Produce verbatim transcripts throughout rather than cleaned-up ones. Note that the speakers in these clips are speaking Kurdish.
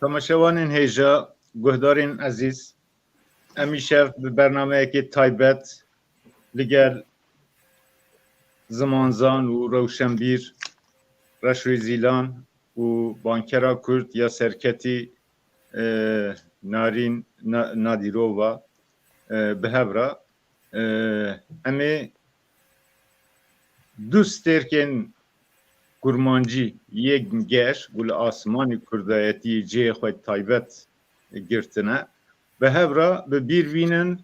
Temaşevanên hêja, guhdarên ezîz, em îşev bi bernameyekê taybet li gel zimanzan û rewşenbîr Reşoyê Zîlan û bankera Kurd ya serketî, e, Narîn Na-, Nadîrova, e, bi hev re, e, em ê du stêrkên kurmancî yê geş ku li asmanê kurdayetî cihê xwe taybet girtine, bi hev re bi bîr bînin,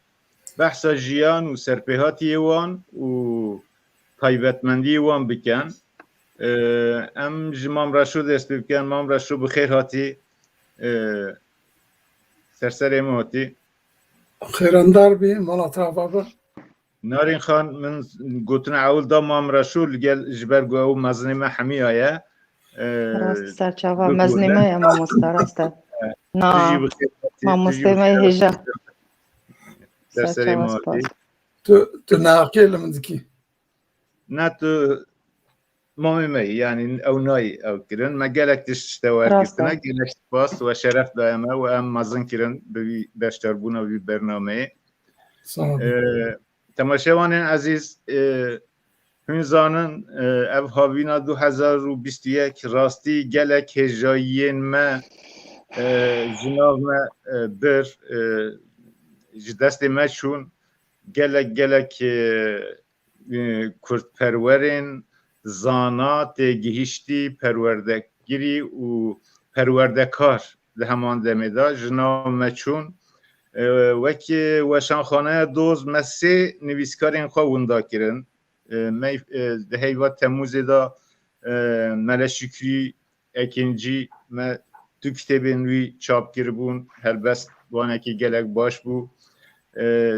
behsa jiyan û serpêhatiyê wan û taybetmendiyê wan bikin. Ee, em ji Mam Reşo dest pê bikin. Mam Reşo, bi xêr hatî. Ee, ser serê me hatî. Xêrendar bî, mala te ava be. Narîn Xan, min gotina ewil da Mam Reşo, li gel, ji ber ku ew mezinê me hemiya ye. Ee, Rast, serçava mezinê me ye, mamosta, rast e. Na, tu jî bi xêr hatî, tu jî mamostê bi me xêr hêja. Ser serê me hatî. Tu, tu neheqiyê li min dikî. Ne, tu mamê me yî, yanî ew nayê ew kirin. Me gelek tişt ji te wergirtine, gelek spas we şeref daye me û em mezin kirin bi wî beşdarbûna wî bernameyê. Sağ olun. Ee, temaşevanên ezîz, e, hûn zanin, e, ev havîna du hezar û bîst û yek rastî gelek hêjayiyên me, e, ji nav me, e, bir, e, ji destê me çûn. Gelek, gelek, e, e, kurdperwerên zana, têgihiştî, perwerdegirî û perwerdekar di heman demê de ji nav me çûn. E, wekî Weşanxaneya Doz me sê nivîskarên xwe winda kirin. E, me, e, di heyva Temûzê de, e, Mele Şikrî Ekîncî, me du kitêbên wî çap kiribûn, helbest wanekî gelek baş bû. E,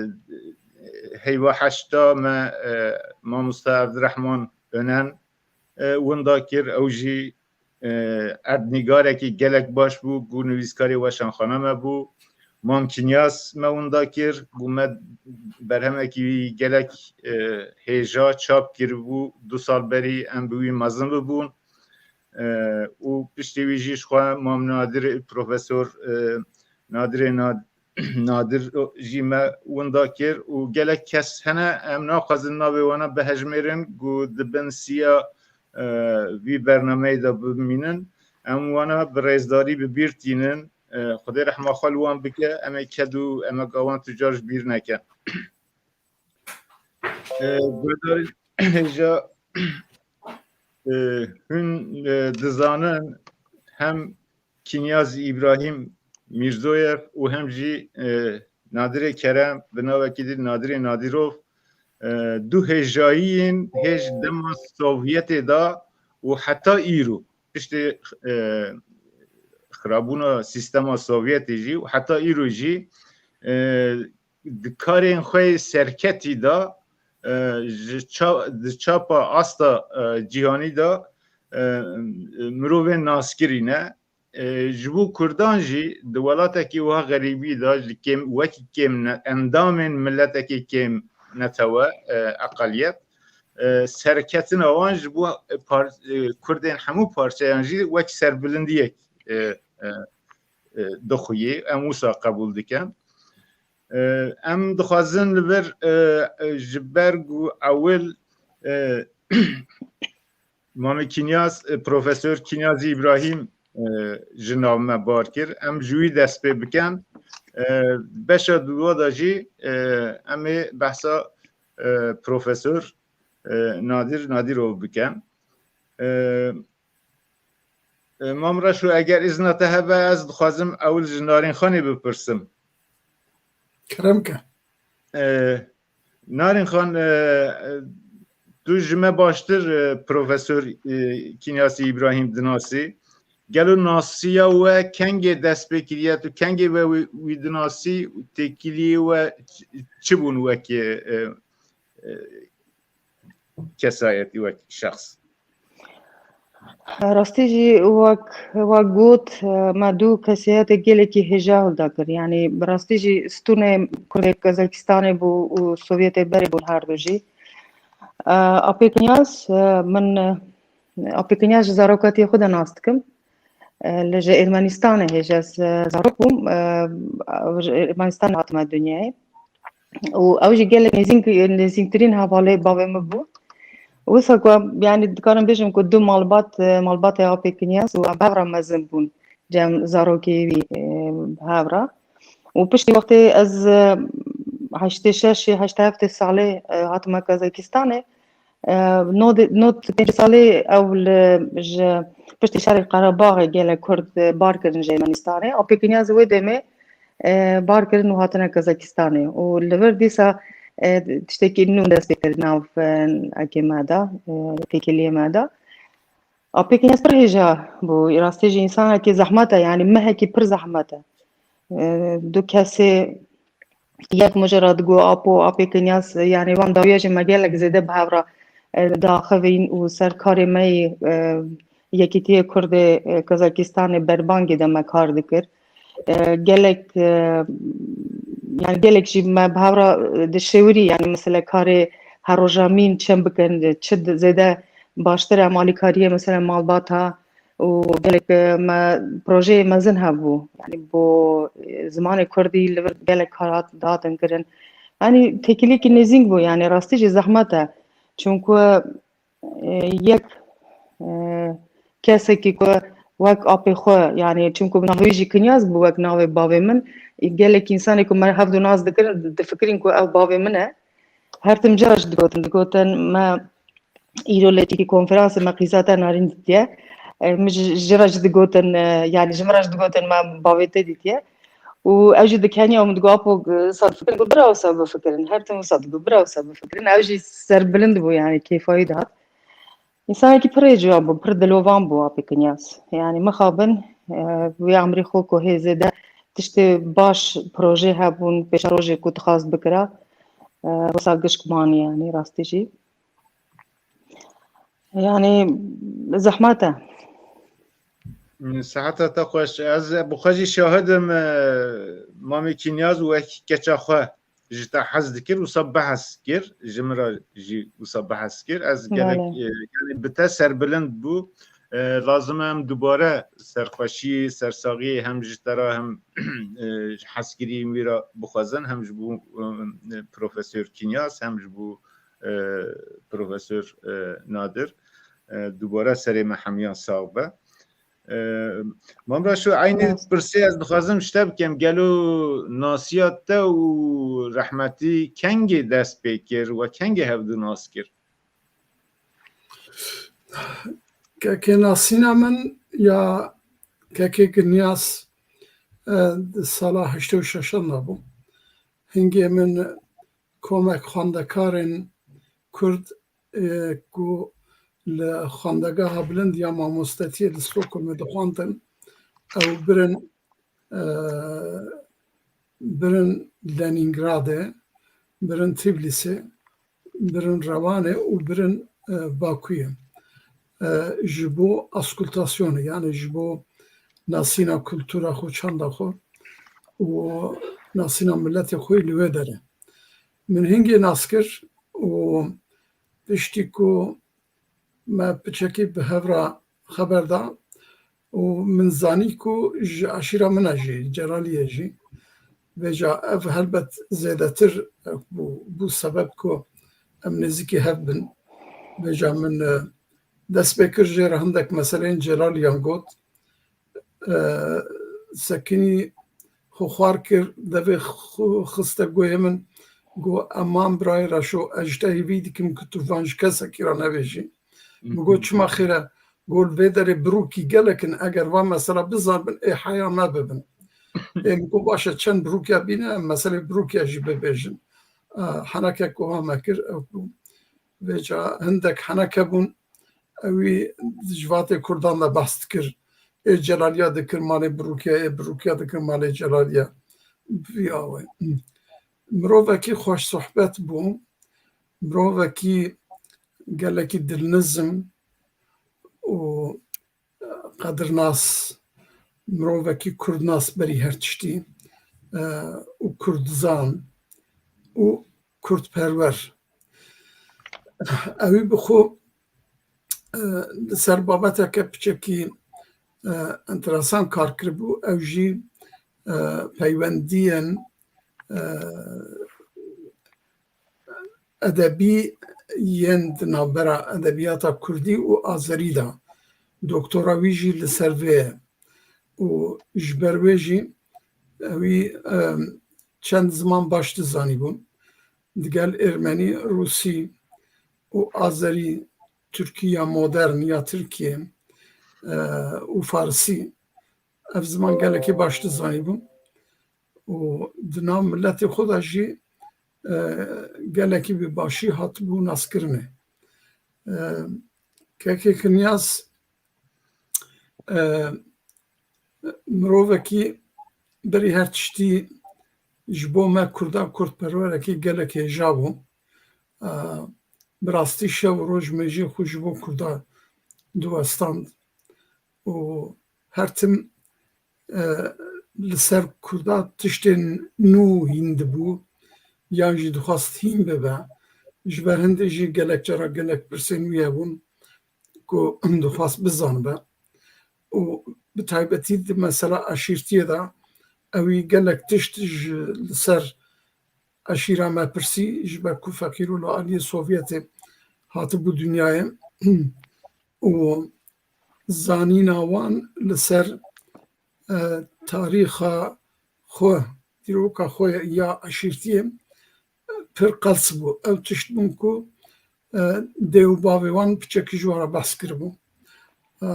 heyva heşta me, e, mamosta Evdirehman Önen, e, winda kir, ew jî, e, erdnîgarekî gelek baş bû, ku nivîskarê Weşanxana me bû. Mam Kinyas me winda kir, ku me berhemekî wî gelek, e, hêja çap kiribû, du sal berî em bi wî mezin bibûn. E, û piştî wî jî ji xwe Mam Nadir, Profesor, e, Nadirê Nad-, Nadir jî me winda kir û gelek kes hene, em naxwazin navê wana bihejmêrin, ku di bin siya, e, vî bernameyê de bimînin. Em wana bi rêzdarî bi bîr tînin. E, Xwedê rehma xwe li wan bike, em ê ked û emeka wan tu car ji bîr neke. E, guhdarên hêja, e, hûn, e, dizanin hem Kinyaz Îbrahîm Mîrzoyev û hem jî, e, Nadirê Kerem, bi navekî din Nadirê Nadirov, e, du hêjayiyên hêj dema Sovyetê de û heta îro, piştî, e, xirabûna sîstema Sovyetê jî û heta îro jî, e, di karên xwe yê serketî de, e, ji ça-, di çapa asta, e, cîhanî de, e, mirovên naskirî ne. E, ji bo Kurdan jî di welatekî wiha xerîbî de, ji kêm, wekî kêm ne-, endamên miletekî kêm netewe, e, eqeliyet, e, serketina wan ji bo par-, e, Kurdên hemû parçeyan jî wek serbilindiyek, e, e, e, dixuyê. Em wisa qebûl dikin. E, em dixwazin li vir, e, e, ji ber ku ewil, e, Mamê Kinyaz, e, Profesor Kinyazî Îbrahîm, e, ji nav me bar kir. Em ji wî dest pê bikin. E, beşa duwa de jî, e, em ê behsa, e, Profesor, e, Nadir Nadirov bikin. E, e, Mam Reşo, eger îzna te hebe, ez dixwazim ewil ji Narîn Xanê bipirsim. Kerem ke. E, Narîn Xan, e, e, tu ji me baştir, e, Profesor, e, Kinyasî Îbrahîm dinasî. Gelo nasiya we kengê dest pê kiriye, tu kengê we wî, wî dinasî û têkiliyê we çi, çi bûn wekî, e, e, kesayetî, wek şexs? Rastî jî wek, wek got, me du kesayetê gelekî hêja hilda kir. Yanî bi rastî jî stûnê Kurdê Kazakistanê bû û Sovyetê berê bûn her du jî. Apê Kinyaz, min, Apê Kinyaz ji zarokatiyê xwe de nas dikim. E, li ji Ermenistanê hêj ez, e, zarok bûm, e, ji Ermenistanê hatime dinyayê. Û ew jî gelek nêzîk, nêzîktirîn hevalê bavê min bû. Wisa ku, yanî dikarim bêjim ku du malbat, e, malbatê Apê Kinyas û em bi hev re mezin bûn. Cem zarokê wî, e, bi hev re. Û piştî wextê ez, e, heştê şeş, heştê heftê salê, e, hatime Kazakistanê. E, nod-, nod pêncî salê ew li, ji piştî şerê Qerebaxê gelek Kurd, e, bar kirin ji Ermenistanê. Apê Kinyas wê demê, e, bar kirin û hatine Kazakistanê. Û li vir dîsa, e, tiştekî nû dest pê kir nav, e, ekê me de, e, têkiliyê me de. Apê Kinyas pir hêja bû. Rastî jî însanekî zehmet e, yanî mehekî pir zehmet e. E, du kesê yek min jê re digot, Apo, Apê Kinyas, yanî van dawiya jî me gelek zêde bi hev re, e, diaxivîn û ser karê me yî, e, Yekîtiyê Kurdê, e, Kazakistanê berbangê de me kar dikir. E, gelek, e, yanî gelek jî me bi hev re, e, dişêwirî, yanî mesela karê her roja mîn çend bikin, çi di-, zêde baştir e, em alîkariyê mesela malbata û gelek, e, me projeyê mezin hebû. Yanî bo, e, zimanê kurdî li vir gelek kar hat, dihatin kirin. Yanî têkiliyekî nêzîk bû, yanî rastî jî zehmet e. Çunku, e, yek, e, kesekî ku wek apê xwe, yanî çunku navê wî jî Kinyas bû wek navê bavê min, gelek însanê ku me hevdu nas dikirin, difikirîn ku ew bavê min e. Her tim cara jî digotin, digotin me îro li tîkî konferansê me qîza te narîn dîtiye. E, min ji, ji re jî digotin, e, yanî ji min re jî digotin me bavê te dîtiye. Û ew jî dikeniya min digot, Apo, e, wisa difikirin? Got, bira wisa bifikirin. Her tim wisa digot, bira wisa bifikirin. Ew jî serbilind bû, yanî kêfa wî dihat. Însanekî pir hêciyan bû, pir dilovan bû Apê Kinyas. Yanî mixabin, e, wê emrê xwe ku hê zêde tiştê baş projê hebûn, pêşerojê ku dixwast bikira, e, wisa gişk manî, yanî rastî jî. Yanî zehmet e. Siheta te xweş. Ez bi xwe jî şahid im, e, Mamê Kinyaz wek keça xwe ji te hez dikir, wisa behs kir, ji min re jî wisa behs kir. Ez gelek, Belê. e, yanî bi te serbilind bû. E, lazim e em dubare serxweşiyê, sersaxiyê hem ji te re hem, e, ji hezkiriyên wî re bixwazin, hem ji bo, e, Profesor Kinyaz, hem ji bo, e, Profesor, e, Nadir. E, dubare serê me hemiyan sax be. E, Mam Reşo, eynî Rast. pirsê ez dixwazim ji te bikim, gelo nasiya te û rehmetî kengê dest pê kir, we kengê hevdu nas kir? Kekê nasîna min ya kekê Kinyas, e, di sala heştê û şeşan de bû. Hingê min komek xwendekarên Kurd, e, ku li xwendegeha bilind ya mamostetiyê li Stockholmê dixwendin, ew birin, e, birin Lenîngradê, birin Tîblîsê, birin Rewanê û birin, e, Bakuyê. E, ji bo askultasyonê, yanî ji bo nasîna kultura xwe, çanda xwe û nasîna miletê xwe li wê derê. Min hingê nas kir û piştî ku me piçekî bi hev re xeber da û min zanî ku ji eşîra min e jî, Celaliyê jî. Vêca ev helbet zêdetir bû, bû sebeb ku em nêzîkî hev bin. Vêca min, e, dest pê kir jê re hindek meseleyên Celaliyan got. E, sekinî xwe xwar kir, devê xwe xiste guhê min, got, Eman birayê Reşo, ez ji te hêvî dikim ku tu van ji kesekî re nebêjî. Min got, çima xêr e? Got, li vê derê birokî gelek in, eger van mesela bizanibin, ê heya me bibin. Ê min got, baş e, çend birokî bîne, em meselê birokî jî bibêjin. E, henekek wiha me kir, ew bû. Vêca hindek heneke bûn, ewî ji civatê Kurdan de behs dikir. Ê Celaliya dikir malê birokî, ê birokî dikir malê Celaliya. Vî awe. Mirovekî xweş sohbet bû. Mirovekî gelekî dilnizm û qedirnas, mirovekî kurdnas berî her tiştî, e, û kurdzan û kurdperwer. Ewî bi xwe, e, li ser babeteke piçekî, e, enteresan kar kiribû. Ew jî, e, peywendiyên, e, edebî yên di navbera edebiyata kurdî û azerî de. Doktora wî jî li ser vê ye. Û ji ber wê jî wî, e, çend ziman baş dizanîbû. Digel êrmenî, rûsî û azerî, tirkî ya modern ya Tirkiyê, e, û farsî. Ev ziman gelekî baş dizanîbû. Û di nav miletê xwe de jî, e, gelekî bi başî hatibû naskirinê. E, Kekê Kinyas, e, mirovekî berî her tiştî ji bo me Kurda, kurdperwerekî gelek hêja bû. E, bi rastî şev û roj mêjê xwe ji bo Kurda diwestand û her tim, e, li ser Kurda tiştên nû hîn dibû, yan jî dixwast hîn bibe. Ji ber hindê jî gelek cara gelek pirsên wî hebûn ku dixwast bizanibe. Û bi taybetî di mesela eşîrtiyê de ewî gelek tişt ji, li ser eşîra me pirsî, ji ber ku feqîr û li aliyê Sovyetê hatibû dinyayê. Û zanîna wan li ser, e, tarîxa xwe, dîroka xwe ya eşîrtiyê pir qels bû. Ew tişt bûn ku, e, dê û bavê wan piçekî ji wan re behs kiribû. E,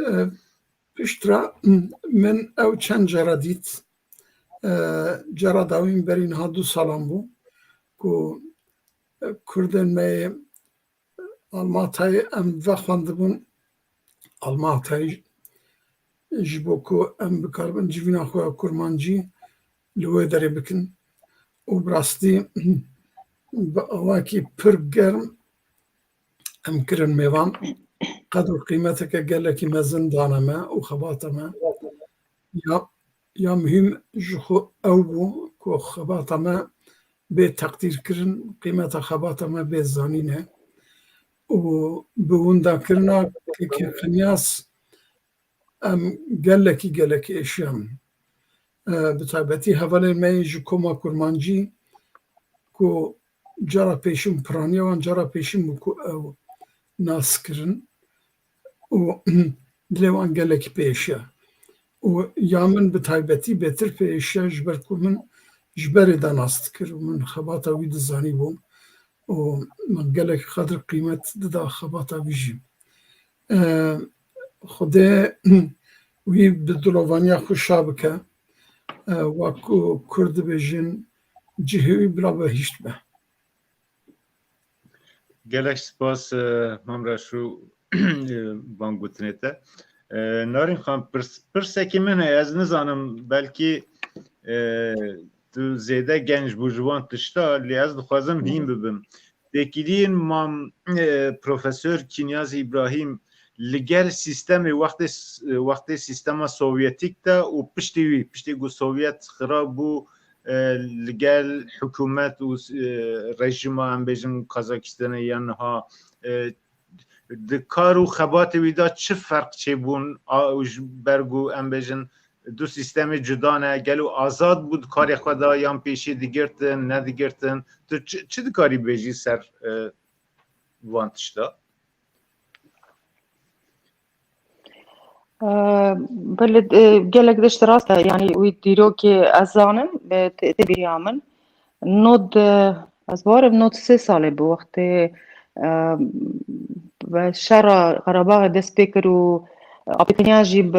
e, Piştre min ew çend cara dît. E, Cara dawîn berî niha du salan bû ku, e, Kurdên me yê Almatayê em vexwendibûn. Almatayê ji bo ku em bikaribin civîna xwe ya kurmancî li wê derê bikin. Û bi rastî bi awakî pir germ em kirin mêvan. Qedr û qîmeteke gelekî mezin dane me û xebata me. Ya, ya muhîm ji xwe ew bû ku xebata me bê teqdîr kirin, qîmeta xebata me bê zanîne. Û bi windakirina Kekê Kinyas em gelekî, gelekî êşiyan. E, bi taybetî hevalên me yê ji koma kurmancî ku cara pêşîn piraniya wan cara pêşîn bû ku ew nas kirin û dilê wan gelekî pêşiya. Û ya min bi taybetî bêtir pêşiya ji ber ku min ji berê de nas dikir û min xebata wî dizanîbû û min gelek qedir qîmet dida xebata wî jî. E, Xwedê wî bi dilovaniya xwe şa bike. E, wek ku Kurd dibêjin, cihê wî bila behîşt be. Gelek spas, e, Mam Reşû, e, van gotinê te. E, Narîn Xan, pirs-, pirsekî min heye, ez nizanim, belkî, e, tu zêde genc bû ji wan tişta, lê ez dixwazim hîn bibim. Têkiliyên Mam, e, Profesor Kinyaz Îbrahîm li gel sîstemê wextê s-, wextê sîstema Sovyetîk de û piştî wî, piştî ku Sovyet xirab bû, e, li gel hikûmet û, e, rejîma, em bêjin, Kazakistanê ya niha, e, di kar û xebatê wî de çi ferq çêbûn, a, û ji ber ku, em bêjin, du sîstemê cuda ne, gelo azad bû di karê xwe de yan pêşî digirtin, nedigirtin? Tu çi, çi dikarî bêjî ser, e, van tişta? Ee, Belê, e, gelek tişt rast e. Yanî wî dîrokê ez zanim, e, tê, tê bîriya min. Nod, e, ez bawerim nod sê salê bû wextê, e, ve şera Qerebaxê dest pê kir û Apê Kinya jî bi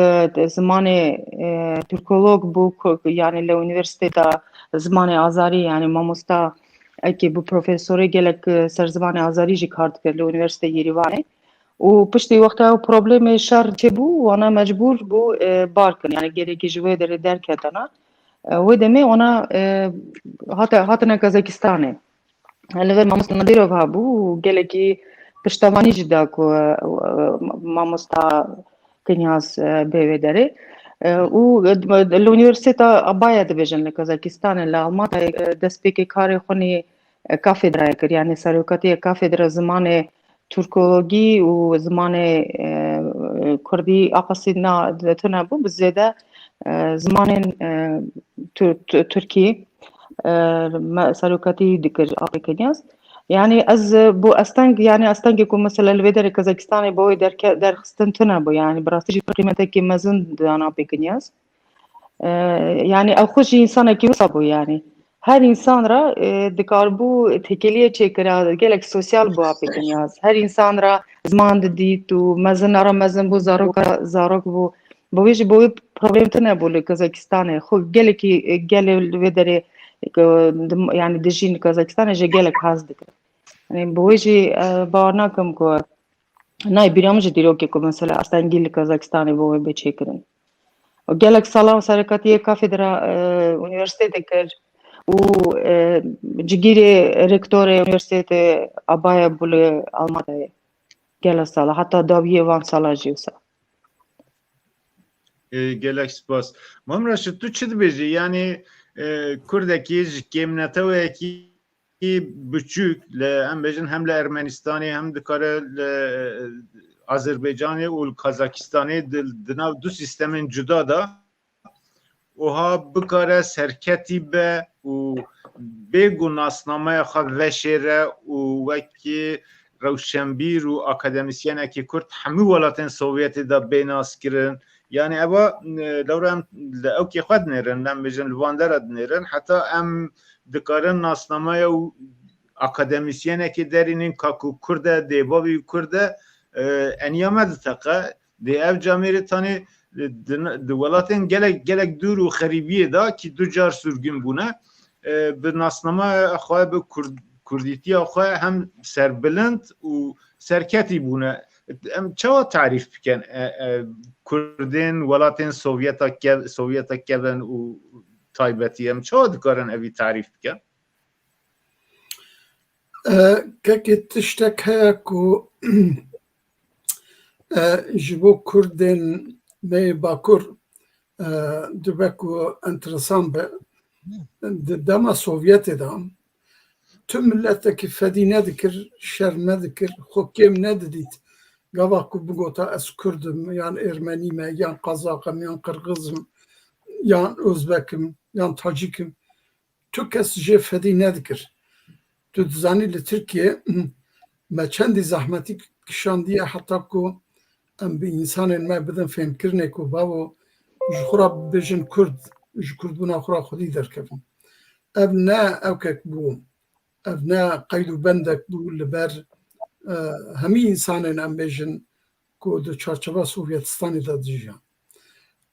zimanê, e, Tirkolog bû, ku, yanî li unîversîtê de zimanê azarî, yanî mamosta, eke bû profesorê gelek, e, ser zimanê azarî jî kar dikir li Unîversîteyê Yerîvanê. Û piştî wexta ew problemê şer çêbû, wana mecbûr bû, e, bar kin. Yanî gelekî ji wê derê derketine. E, wê demê wana, e, hate, hatine Kazakistanê. Li vir mamosta Nadirov hebû û gelekî piştevanî jî da ku, e, mamosta Kinyaz, e, bê wê derê. E, û, e, li Unîversîteta Abaya dibêjin li Kazakistanê, li Almanyayê, e, destpêkê karê xwe nî, e, kafedrayê kir. Yanî serokatiya kafedra zimanê Tirkologî û zimanê, e, e, Kurdî aqasî na tune bû, bi zêde, e, zimanên, e, tu-, tu-, Tirkî, e, me-, serokatî dikir Apê Kinyaz. Yani ez, e, bo Esteng, yani Estengê ku mesela li vê derê Kazakistanê bo wê derke-, derxistin tune bû. Yani bi rastî jî qîmetekî mezin dan Apê Kinyaz. E, yani ew xwe jî însanekî wisa bû yani. Her însan re, e, dikaribû têkiliyê çêkira, gelek sosyal bû Apê Kinyaz. Her însan re ziman didît û mezin re mezin bû, zarok re zarok bû. Bi wê jî bo wê problem tune bû li Kazakistanê. Xwe gelekî, e, gelê li vê derê, e, dim-, yani dijîn li Kazakistanê jê gelek hez dikir. Yani bi wê jî, e, bawer nakim ku nayê bîra min jî dîrokê ku mesela Astengî li Kazakistanê bo wê bê çêkirin. Û gelek sala serokatiyê kafedra, e, unîversîtetê kir û, e, cigîrê rektorê unîversîtetê Abaye bû li Almanyayê. Gelek sala, heta dawiyê van sala jî wisa. E, gelek spas. Mam Reşid, tu çi dibêjî? Yani, e, Kurdekî ji kêmneteweyekî biçûk li, em bêjin, hem li Ermenistanê hem dikare li Azerbaycanê û li Kazakistanê di, di nav du sîstemên cuda de wiha bikare serketî be û bê ku nasnameya xwe veşêre û wekî rewşenbîr û akademîsyenekî Kurd hemû welatên Sovyetê de bê naskirin. Yani eva, e, lewra em li ewkê xwe dinêrin, em bêjin li van dera dinêrin, heta em dikarin nasnameya û akademîsyenekê derînin ka ku Kurd e, dê bavî Kurd e, e, eniya me diteqe. Dê ev camêrê tanê, e, di, di welatên gelek, gelek dûr û xerîbiyê de kî du car sürgün bûne, e, bi nasnameya xwe, bi Kurd-, Kurdîtiya xwe hem serbilind û serketî bûne. Em çawa tarîf bikin, e, e, Kurdên welatên Sovyeta kev-, Sovyeta kevin û taybetî, em çawa dikarin evî tarîf bikin? E, kekê tiştek heye ku, e, ji bo Kurdên me yê Bakur, e, dibe ku enteresan be. Di dema Sovyetê de tu miletekî fedî nedikir, şerm nedikir, xwe kêm nedidît. Gava ku bigota ez Kurd im, yan Ermenî me, yan Qazax im, yan Qirgiz im, yan Ozbek im, yan Tacîk im, tu kes jê fedî nedikir. Tu dizanî li Tirkiye me çendî zehmetî kişandiye heta ku em bi însanên me bidin fêmkirinê ku bavo ji xwe re bibêjin Kurd, ji Kurdbûna xwe re xwedî derkevin. Ev ne ewkek bû, ev ne qeyd û bendek bû li ber, e, hemî însanên em bêjin ku di çarçeva Sovyetistanê de dijiyan.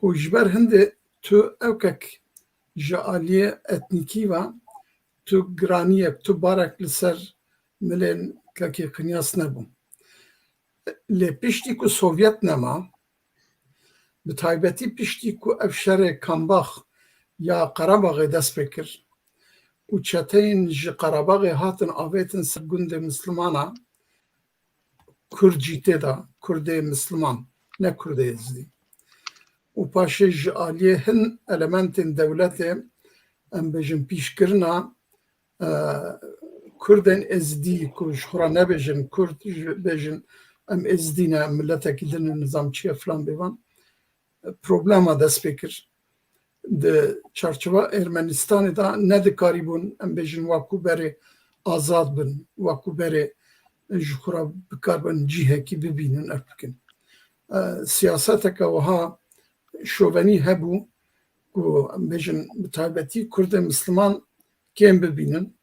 Û ji ber hindê tu ewkek ji aliyê etnîkî ve tu giraniyek, tu barek li ser milên kekê Qinyas nebû. Lê piştî ku Sovyet nema, bi taybetî piştî ku ev şerê Kambax ya Qerebaxê dest pê kir û çeteyên ji Qerebaxê hatin avêtin ser gundê Mislimana, Kurd jî tê de, Kurdê Misliman, ne Kurdê Êzidî. Û paşê ji aliyê hin elementên dewletê, em bêjin pîşkirina, e, Kurdên Êzidî ku ji xwe re nebêjin Kurd, ji, bêjin em Êzidî ne, em miletekî din in, nizam çi ye, filan bêvan, problema dest pê kir. Di çarçeva Ermenistanê de nedikarîbûn, em bêjin, wekû berê azad bin, wekû berê ji xwe re bikaribin cihekî bibînin, ev bikin. E, siyaseteke wiha şovenî hebû ku, em bêjin, bi taybetî Kurdên Misliman kêm bibînin.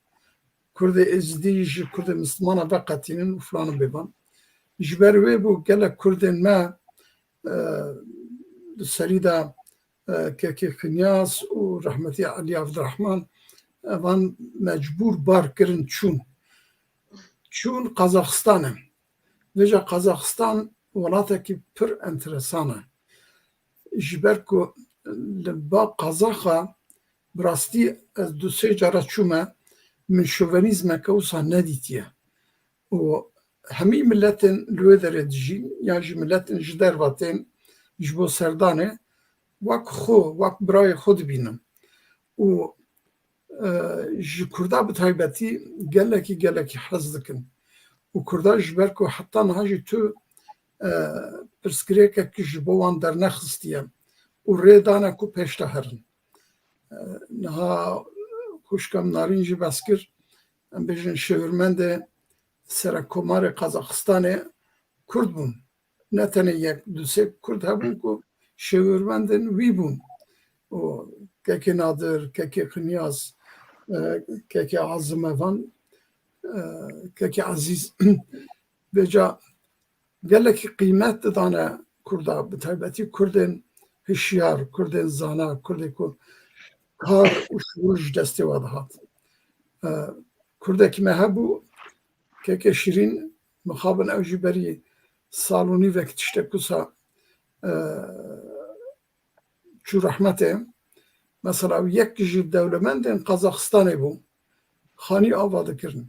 Kurdê Êzidî ji Kurdê Mislimana veqetînin û filan û bêvan. Ji ber wê bû gelek Kurdên me, e, li serî de, e, Kekê Xinyas û rehmetî Elî Evdirehman, evan mecbûr bar kirin çûn. Çûn Qazaxistanê. Vêca Qazaxistan welatekî pir enteresan e. Ji ber ku li ba Qazaxa bi rastî ez du sê cara çûme, min şovenîzmeke wisa nedîtiye. Û hemî miletên li wê derê dijîn, yan jî miletên ji derve tên ji bo serdanê wek xwe, wek birayê xwe dibînin. Û, e, ji Kurda bi taybetî gelekî, gelekî hez dikin. Û Kurda ji ber ku heta niha jî tu e, pirsgirêkek ji bo wan dernexistiye û rê dane ku pêş de herin. E, niha xwişka min Narîn jî behs kir, em bêjin şêwirmendê serekkomarê Qazaxistanê Kurd bûn. Ne tenê yek, du sê Kurd hebûn ku şêwirmendên wî bûn. Û Kekê Nadir, Kekê Xinyas, e, Kekê Azimevan, e, Kekê Ezîz. Vêca gelekî qîmet didane Kurda, bi taybetî Kurdên hişyar, Kurdên zana, Kurdê ku kar û şûr ji destê we dihat. E, Kurdekî me hebû, Kekê Şîrîn, mixabin ew jî berî sal û nîvek tiştek wisa, e, çû rehmetê. Mesela ew yek ji dewlemendên Qazaxistanê bû. Xanî ava dikirin.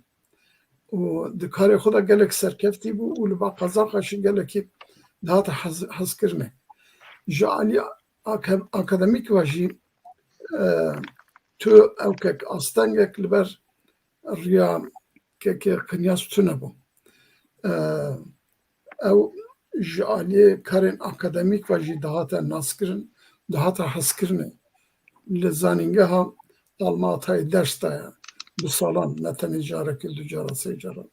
Û di karê xwe de gelek serkeftî bû û li ba Qazaxa jî gelekî dihate hez-, hezkirinê. Ji alî ake-, akademîk ve jî, e, tu ew kek astengek li ber riya Kekê Xinyas tune bû. E, ew ji aliyê karên akademîk ve jî dihate naskirin, dihate hezkirinê. Li zanîngeha Almatayê ders daye bi salan, ne tenê carekê, du cara, sê cara.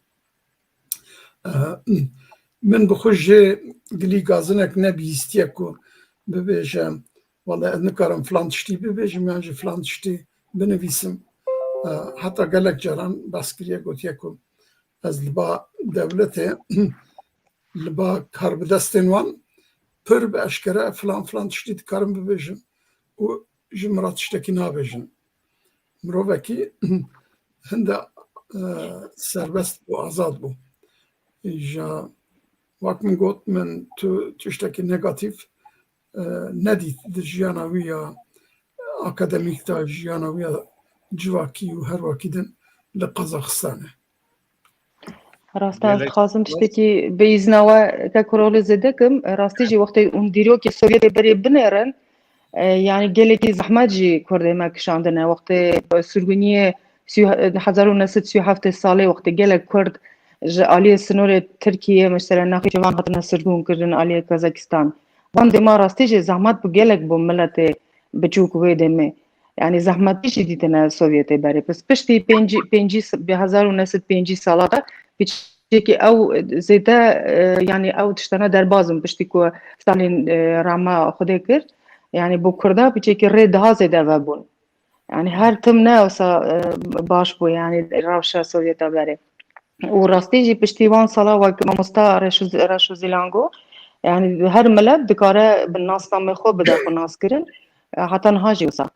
E, min bi xwe jê gilî gazinek nebihîstiye ku bibêje, wele ez nikarim filan tiştî bibêjim yan jî filan tiştî binivîsim. E, heta gelek caran behs kiriye, gotiye ku ez li ba dewletê, li ba karbidestên wan pir bi eşkere filan filan tiştî dikarim bibêjim û ji min re tiştekî nabêjin. Mirovekî hinde, e, serbest bû, azad bû. Îja wek min got, min tu tiştekî negatîf, e, nedît di jiyana wî ya akademîk de, jiyana wî ya civakî û her wekî din li Qazaxistanê. Rast e, ez dixwazim tiştekî bi îzna we te kurolê zêde kim. Rastî jî wextê hûn dîrokê Sovyetê berê binêrin, e, yanî gelekî zehmet jî Kurdê me kişandine. Wextê sirgûniyê sî-, hezar û neh sed sî û heftê salê wextê gelek Kurd ji aliyê sinorê Tirkiyê, mesela nexê van hatine sirgûn kirin aliyê Kazakistan. Van dema rastî jî zehmet bû gelek bo miletê biçûk wê demê. Yanî zehmetî jî dîtine Sovyetê berê. Piştî pêncî, pêncî, bi hezar û neh sed pêncî sala de piçekî ew zêde, e, yanî ew tiştana derbaz in piştî ku Stalin, e, rama Xwedê kir. Yanî bo Kurda piçekî rê daha zêde vebûn. Yanî her tim ne wisa, e, baş bû, yanî rewşa Sovyeta berê. Û rastî jî piştî wan sala wek mamosta Reşo, Reşo Zilango, yanî her milet dikare bi nasnamê xwe bide xwe naskirin, e, heta niha jî wisa.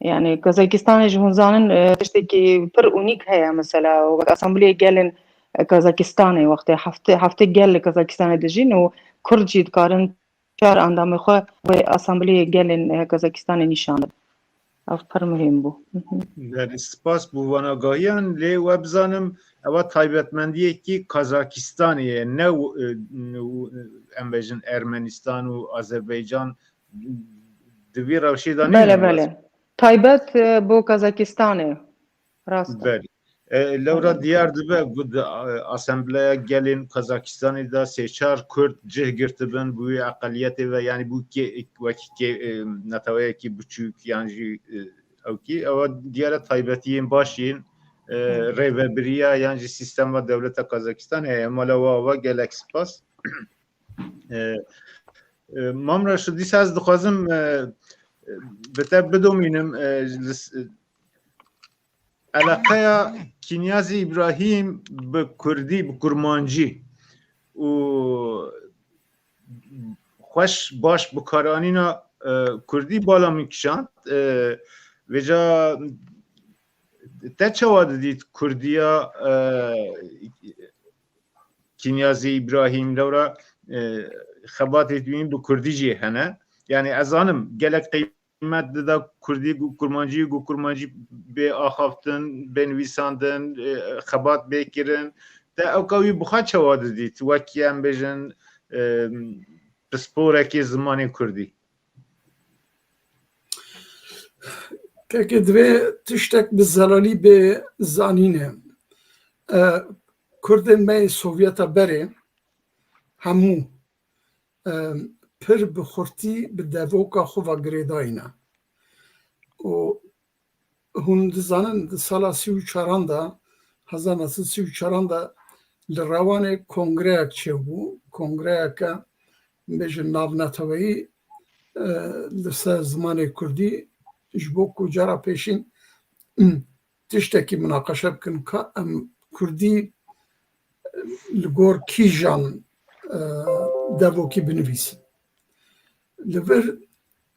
Yanî Kazakistanê ji hûn zanin, e, tiştekî pir unîk heye, mesela wek Asambleyê Gelên, e, Kazakistanê, wextê heftê, heftê gel li Kazakistanê dijîn û Kurd jî dikarin çar endamê xwe wê Asambleyê Gelên, e, Kazakistanê nîşan bidin. Ev pir muhîm bû. Mhm. Belê, spas bo vanagahiyan, lê we bizanim ewa taybetmendiyekî Kazakistanê ye, ne w-, e, w-, em bêjin Ermenistan û Azerbaycan di vî rewşê de nîne. Bele, bele. Taybet, e, bo Kazakistanê. Rast e. Belê. E, lewra diyar dibe ku di, e, Asembleya Gelên Kazakistanê de sê çar Kurd cih girtibin, bûyî eqeliyetê ve, yanî bû kê-, wekî kê-, e, neteweyekî biçûk yan jî, e, ewkî. Ewa diyare taybetiyên baş yên, e, rêvebiriya yan jî sîstema dewleta Kazakistanê heye. Mala we ava, gelek spas. E, e, Mam Reşo, dîsa ez dixwazim, e, e, bi te bidomînim, e, li s-, e, eleqeya Kinyazî Îbrahîm bi kurdî, bi kurmancî û xweş, baş bikaranîna, e, kurdî bala min kişand. E, vêca te çawa didît kurdiya, e, Kinyazî Îbrahîm, lewra, e, xebatê wî bi kurdî jî hene. Yanî ez zanim gelek qîmet dida kurdî ku kurmancî, ku kurmancî bê axaftin, bê nivîsandin, e, xebat bê kirin. Te ewka wî bi xwe çawa didît? Wekî em bêjin, e, pisporekê zimanê kurdî. Kekê divê tiştek bi zelalî bê zanîne. E, Kurdên me yê Sovyeta berê hemû e, pir bi xurtî bi devoka xwe ve girêdayî ne. Û hûn dizanin, di sala sî û çaran de, hezar neh sed sî û çaran de li Rewanê kongreyek çêbû, kongreyeke, bêjin, navneteweyî, e, li ser zimanê kurdî, ji bo ku cara pêşîn tiştekî minaqeşe bikin ka em kurdî li gor kîjan, e, devokî binivîsin. Li vir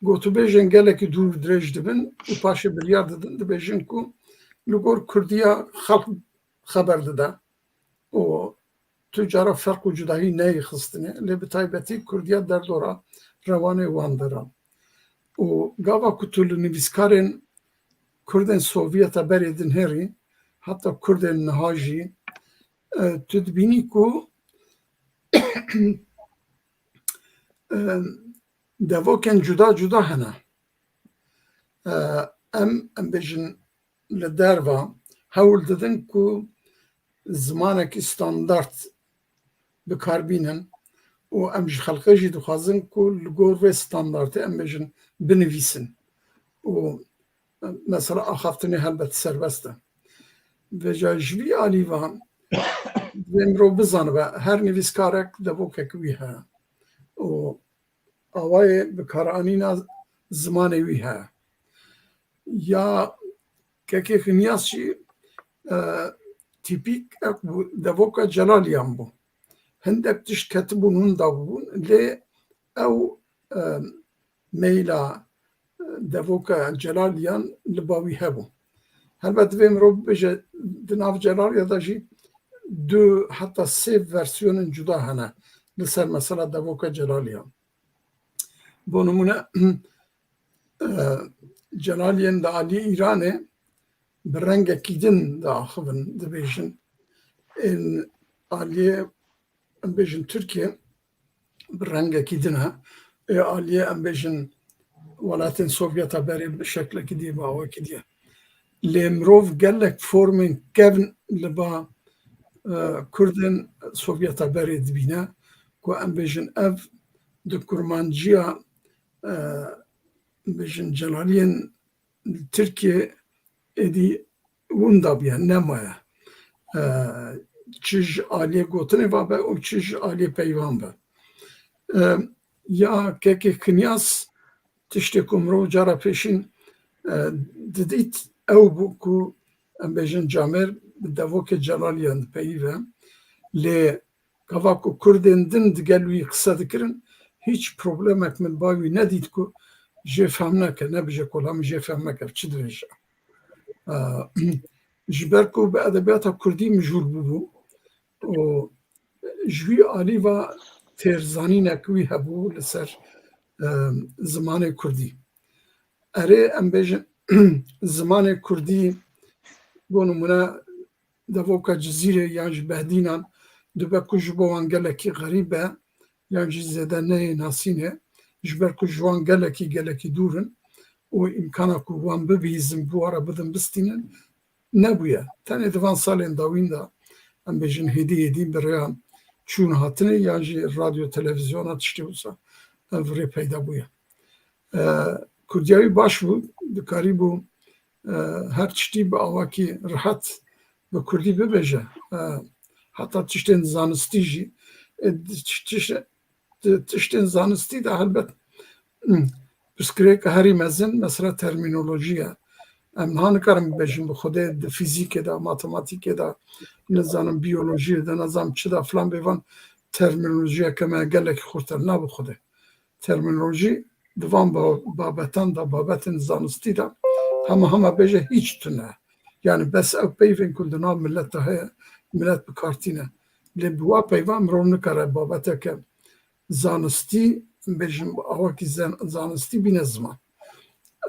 gotûbêjên gelekî dûr dirêj dibin û paşê biryar didin, dibêjin ku li gor kurdiya xelk xeber dide û tu cara ferq û cudahî neyê xistine, lê bi taybetî kurdiya derdora Rewanê wan deran. Û gava ku tu li nivîskarên kurdên Sovyeta berê dinihêrî, heta kurdên niha jî, e, tu dibînî ku, e, devokên cuda cuda hene. E, em, em bêjin, li derva hewl didin ku zimanekî standard bi kar bînin û em ji xelkê jî dixwazin ku li gor vê standardê, em bêjin, binivîsin. Û mesela axaftinê helbet serbest e. Vêca ji vî alî ve divê mirov bizanibe, her nivîskarek devokek wî heye. Û awayê bikaranîna zimanê wî heye. Ya Kekê Xinyas jî, e, tîpîk ek bû, devoka Celaliyan bû. Hindek tişt ketibûn winda bûn, lê ew, e, meyla, e, devoka Celaliyan li ba wî hebû. Helbet divê mirov bibêje, di nav Celaliya de jî du heta sê versiyonên cuda hene li ser mesela devoka Celaliyan. Bo nimûne, e, Celaliyên di aliyê Îranê bi rengekî din diaxivin, dibêjin. Ên aliyê, em bêjin, Tirkiye bi rengekî din e. Ê aliyê, em bêjin, welatên Sovyeta berê bi şeklekî dî, bi awakî dî ye. Lê mirov gelek formên kevn li ba, e, Kurdên Sovyeta berê dibîne, ku em bêjin ev di kurmanciya, e, bêjin, Celaliyên li Tirkiye êdî winda bûye, nemaye. E, çi ji aliyê gotinê ve be û çi ji aliyê peyvan be. E, ya Kekê Xinyas, tiştê ku mirov cara pêşîn, e, didît, ew bû ku, em bêjin, camêr bi devokê Celaliyan dipeyîve. Lê gava ku Kurdên din digel wî qise dikirin, hîç problemek min ba wî nedît ku jê fehm neke, nebije kola min jê fehm neke, çi dibêje. E, ji ber ku bi edebiyata Kurdî mijûl bûbû û ji wî alî ve têrzanînek wî hebû li ser, e, zimanê Kurdî. Erê, em bêjin, zimanê Kurdî, bo nimûne, devoka Cizîrê yan jî Behdînan dibe ku ji bo wan gelekî xerîb e, yan jî zêde neyê nasînê, ji ber ku ji wan gelekî, gelekî dûr in û îmkana ku wan bibihîzin, bi wan re bidin, bistînin, nebûye. Tenê di van salên dawîn de, em bêjin, hêdî hêdî bi rêya çûn hatinê yan jî radyo, televîzyona, tiştê wisa ev rê peyda bûye. E, Kurdiyayî baş bû, dikarîbû, e, her tiştî bi awakî rihet bi Kurdî bibêje. E, heta tiştên zanistî jî, e, di tiş-, tiş-, di tiştên zanistî de helbet, hmm, pirsgirêka herî mezin mesela termînolojî ye. Em niha nikarin bibêjin bi Xwedê di fîzîkê de, matematîkê de, nizanim biyolojiyê de, nizanim çi de, filan bêvan termînolojiyeke me gelekî xurt e. Na bi Xwedê. Termînolojî di van ba-, babetan de, babetên zanistî de hema hema bêje hîç tune. Yani bes ew peyvên ku di nav milet de heye, milet bi kar tîne. Lê bi wa peyva mirov nikare babeteke zanistî, bêjin, bi awakî zen-, zanistî bîne ziman.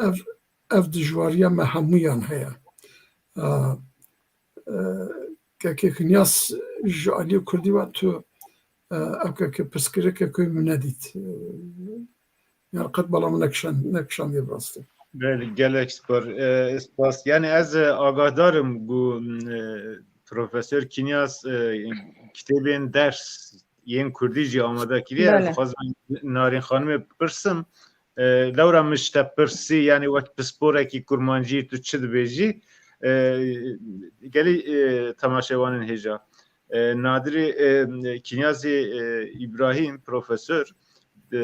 Ev, ev dijwariya me hemûyan heye. A, e, Kekê Xinyas, ji aliyê Kurdî ve tu, e, ev keke pirsgirêke ku min nedît. E, yani qet bala min nekişand-, nekişandiye bi rastî. Belê, gelek spor, e, spas. Yani ez, e, agahdar im ku, e, Profesor Kinyas, e, kitêbên ders yên kurdî jî amade kiriye. Ez Belê. dixwazim Narîn Xanimê bipirsim. E, lewra min ji te pirsî, yanî wek pisporekî kurmancî tu çi dibêjî? E, gelî, e, temaşevanên hêja. E, Nadirê, e, Kinyazê, e, Îbrahîm, profesor, e,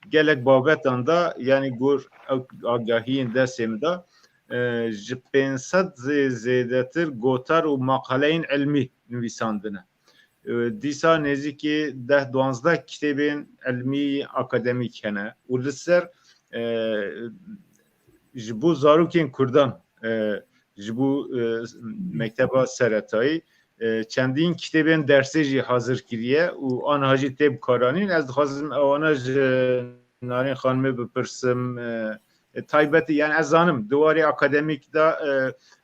gelek babetan da, yanî gor ew agahiyên destê min da, e, ji pênc sed zê-, zêdetir gotar û maqaleyên ilmî nivîsandine. E, dîsa nêzîkî deh duwazdeh kitêbên ilmî akademîk hene û li ser, e, ji bo zarokên kurdan, e, ji bo, e, mekteba seretayî, e, çendîn kitêbên dersê jî hazir kiriye û aniha jî tê bikaranîn. Ez dixwazim ewana ji Narîn Xanimê bipirsim. E, e, taybetî, yani ez zanim, di warê akademîk de, e,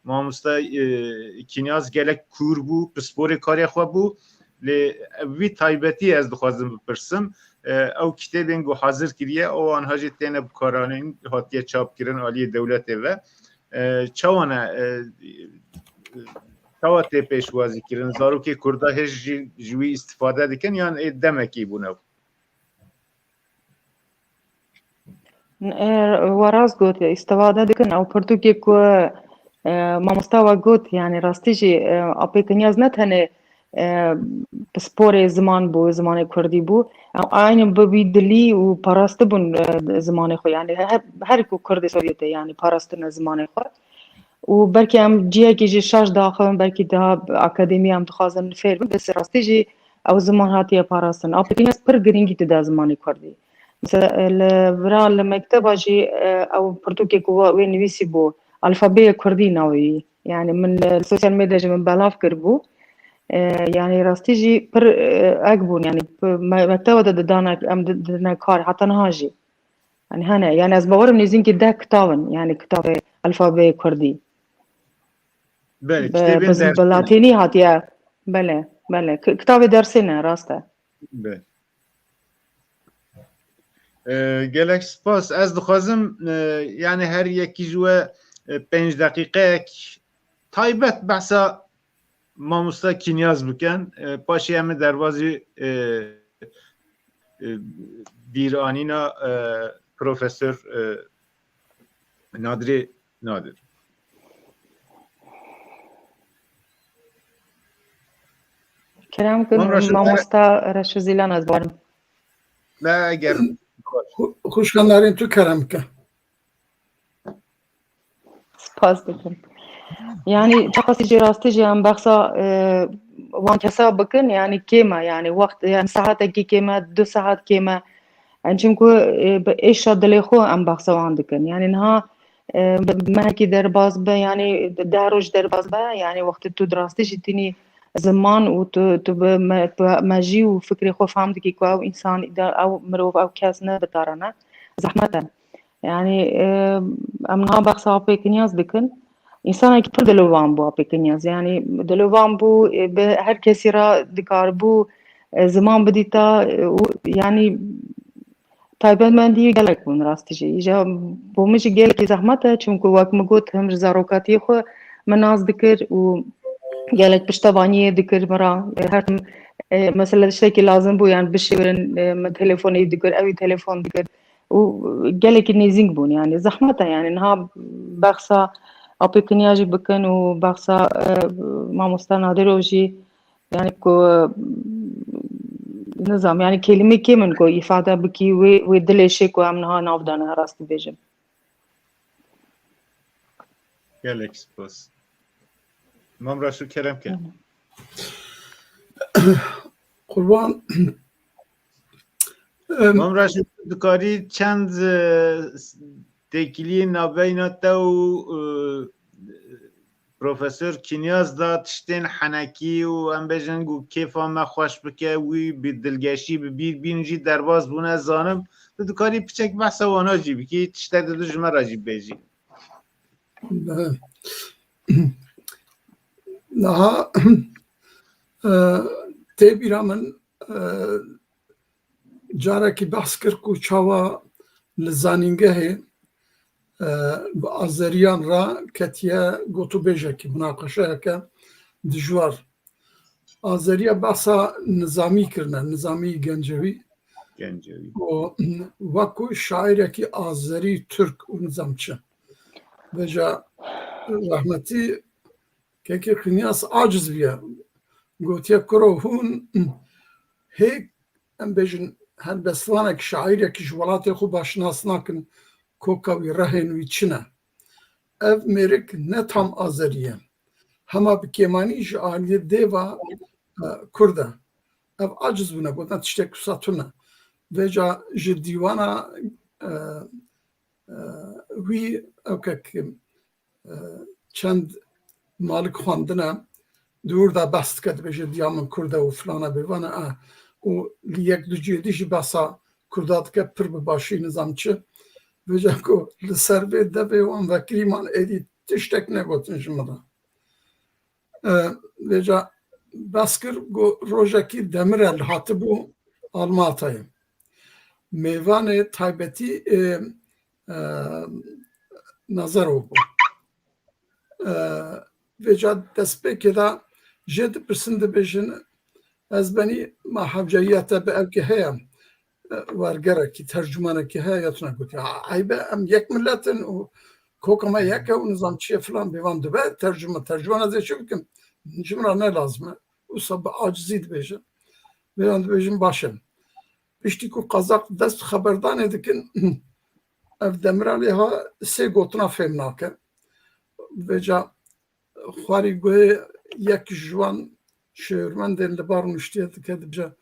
mamoste, e, Kinyaz gelek kûr bû, pisporê karê xwe bû. Lê vî taybetî ez dixwazim bipirsim. E, ew kitêbên ku hazir kiriye, ew aniha jî têne bikaranîn, hatiye çapkirin aliyê dewletê ve. E, çawa ne, e, çawa tê pêşwazî kirin? Zarokê kurda hêj jî ji wî îstifade dikin yan ê demekî bûne? E, we rast got, îstifade dikin. Ew pirtûkê ku, e, mamosta we got, yani rastî jî, e, Apê Kinyaz ne tenê, e, pisporê ziman bû, zimanê kurdî bû. Ew aynî bi wî dilî û parastibûn, e, zimanê xwe. Yani her, her ku kurdê Sovyetê, yani parastine zimanê xwe. Û belkî em cihekî jî şaş diaxivin, belkî daha akademî em dixwazin fêr bin, bes rastî jî ew ziman hatiye parastin. Apê Kinyaz pir girîngî dida zimanê kurdî. Mesela, e, li vira li mekteba jî, e, ew pirtûkê ku wa-, wê nivîsî bû, alfabeyê kurdî navê wî. Yani min, e, sosyal medya jî min belav kiribû. E, yani rastî jî pir, e, ek bûn. Yani me-, mekteba de didane, em di-, didine kar, heta niha jî. Yani hene, yani ez bawerim nêzînkî deh kitab in, yani kitavê alfabeyê kurdî. Belê, Bi, kitêbên bi, dersê bi ne. Latînî hatiye. Belê, belê. Ki-, kitavê dersê ne, rast e. Belê. E, gelek spas. Ez dixwazim, e, yani her yekî ji we, e, pênc deqîqeyek taybet behsa mamosta Kinyaz bikin. E, paşê em ê derbazî, e, e, bîranîna, e, Profesor, e, Nadirê Nadir. Kerem kin, Mam Reşo, mamosta Reşo Zîlan ez barim. Ne, eger Xu-, xwişka Narîn tu kerem ke. Spas dikim. Yani çaqasî jî rastî jî em behsa, e, wan kesa bikin, yani kêm e, yani wext, yani saetekî kêm e, du saet kêm e. Yani çimku, e, bi êşa dilê xwe em behsa wan dikin. Yani niha, e, bi mehekî derbas be, yani deh roj derbas be, yani wextê tu di rastî jî tînî ziman û tu, tu bi me-, bi mejî û fikrê xwe fehm dikî ku ew însan, îda-, ew mirov, ew kes ne bi tarane. Zehmet e. Yani, e, em niha behsa Apê Kinyaz dikin. Însanekî pir dilovan bû Apê Kinyaz. Yani dilovan bû, e, bi her kesî re dikaribû, e, ziman bidîta, e, û yani taybetmendî gelek bûn rastî jî. Îja bo min jî gelekî zehmet e, çimku wek min got, him ji zarokatiyê xwe min nas dikir û gelek piştevaniyê dikir min re. E, her tim, e, mesela tiştekî lazim bû, yani bişêwirin, e, min telefonê dikir, ew ê telefon dikir. Û gelekî nêzîng bûn, yani zehmet e, yani niha behsa Apê Kinya jî bikin û behsa, e, mamosta Nadirov jî, yani ku, nizam, yani kelîmê kêm in ku îfade bikî wê, wê dilê şê ku em niha nav dane, rastî bêjim. Gelek spas. Mam Reşo, kerem ke. Qurban. Em, Mam Reşo, tu dikarî çend, e, têkiliyên navbeyna te û, e, Profesor Kinyaz da tiştên henekî û em bêjin ku kêfa me xweş bike, wî bi dilgeşî bi bîr bîn jî derbas bûne, zanim. Tu dikarî piçek behsa wana jî bikî, tiştek di ji me re jî bêjî. Niha, e, tê bîra min, e, carekî behs kir ku çawa li zanîngehê, e, bi azeriyan re ketiye gotûbêjekî, munaqeşeyeke dijwar. Azeriya behsa Nizamî kirine, Nizamî Gencewî. Gencewî. Û wekû şairekî Azerî, Tirk û nizam çi. Vêca rehmetî kekê Xinyas aciz bûye. Gotiye, kuro hûn hê, em bêjin, helbestvanek, şairekî ji welatê xwe baş nas nakin, koka wî, rehên wî çi ne. Ev mêrik ne tam Azerî ye. Hema bi kêmanî ji aliyê dêva, e, Kurd e. Ev aciz bûne, gotin tiştek wisa tune. Vêca ji dîwana, e, e, wî ew kek, e, çend malik xwendine, di wir de behs dike, dibêje diya min Kurd e û filan e, bêvan e, e. Û li yek du cihê dî jî behsa Kurda dike, pir bi başî, nizam çi. Vêca ku li ser vê devê wan vekirî man, êdî tiştek negotin ji min re. E, vêca behs kir, got, rojekî Demirel hatibû Almatayê. Mêvanê taybetî, e, e, Nazarov bû. E, vêca destpêkê de jê dipirsin, dibêjin, ez benî ma hewceyiya te bi ew kê heye, e, wergerekî, tercûmanekî heye ya tune? Gotiye, ha, eyb e, em yek milet in û koka me yek e û nizam çi ye filan, bêvan dibe tercûman, tercûman ez ê çi bikim? Ji min re ne lazim e. Wisa bi acizî dibêje. Vêyan dibêjin, baş e. Piştî ku qazaq dest bi xeberdanê dikin, ev Demiralê ha sê gotina fêm nake. Vêca xwarî guhê yek ji wan şêwirmendên li bar nuştiye dike, dibêje,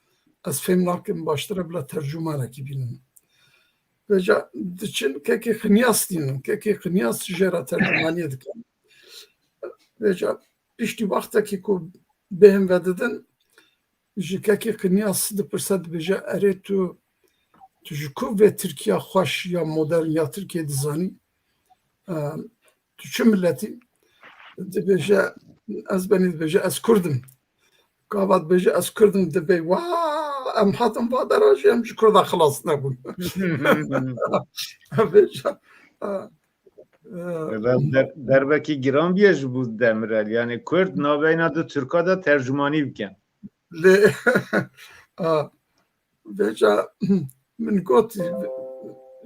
ez fêm nakim, baştir e bila tercûmanekî bînim. Vêca diçin kekê Xinyas dînin. Kekê Xinyas jê re tercûmaniyê dikin. Vêca piştî wextekî ku bêhn vedidin, ji kekê Xinyas dipirse, dibêje, erê tu, tu ji ku vê Tirkiya xweş ya modern ya Tirkiyê dizanî? E, tu çi miletî? Dibêje, ez benî, dibêje, ez Kurd im. Gava dibêje, ez Kurd im, dibê, wa, em hatin va dera jî em ji Kurda xilas nebûn. Vêca, e, e, Ve der-, derbekî giran bûye ji bo Demirel. Yani Kurd nabeyna du Tirka de tercûmanî bikin. Lê, a, vêca min got,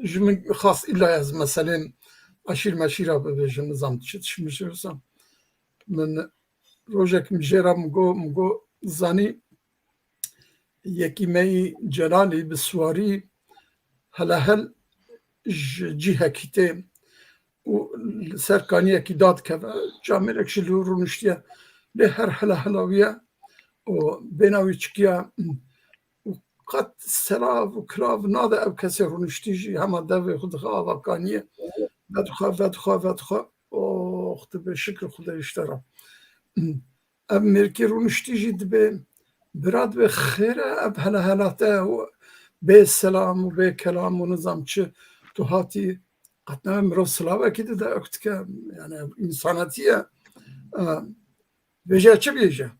ji min xwest îlla ez meselên eşîr meşîra bibêjim, nizam çi tişt min ji wisa. Min rojek min jê re min got, min got, zanî, yekî me yî Celalî bi siwarî helehel ji cihekî tê û li ser kaniyekî dadikeve, camêrek jî li wir rûniştiye. Lê her helehela wî ye û bêhna wî çikiya û qet selav û kilav nade ew kesê rûniştî jî, hema devê xwe dixe ava kaniyê, vedixwe, vedixwe, vedixwe. Ox, dibê şikir Xwedê ji te re. Ev mêrkê rûniştî jî dibê, bira, dibê xêr e ev helehela te û bê selam û bê kelam û nizam çi, tu hatî, qet nebe mirov silavekî dide, ew dike, yani ev însanetî ye. E, bêje çi bêje?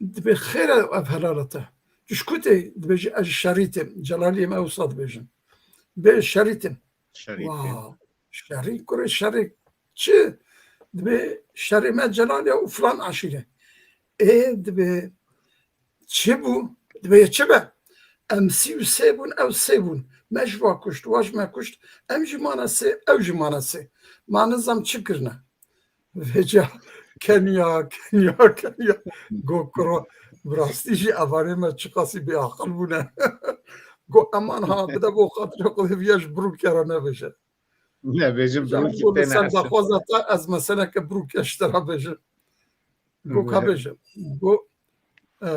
Dibê xêr e ev helala te. Tu ji ku tê? Dibêje, ez ji Şerîtê im. Celaliyê me wisa dibêjin. Bê Şerîtê im. Şerîtê. Wa, Şerî, kurê Şerî çi? Dibê Şerî me Celal ya û filan eşîre. Ê, dibê çi bû? Dibê çi be? Em sî û sê bûn, ew sê bûn. Me ji wa kuşt, wa ji me kuşt. Em jî mane sê, ew jî mane sê. Ma nizam çi kirine? Vêca keniya, keniya, keniya. Go kuro, bi rastî jî evanê me çiqasî bêaqil bûne. Go eman ha, bide bo xatirê Xwedê viya ji birûkê re nebêje. Nebêjin Can birûkî go tê li ser nehsin. daxwaza te ez meseleke birûkê ji te re bêjim. Go ka bêje. Go, e,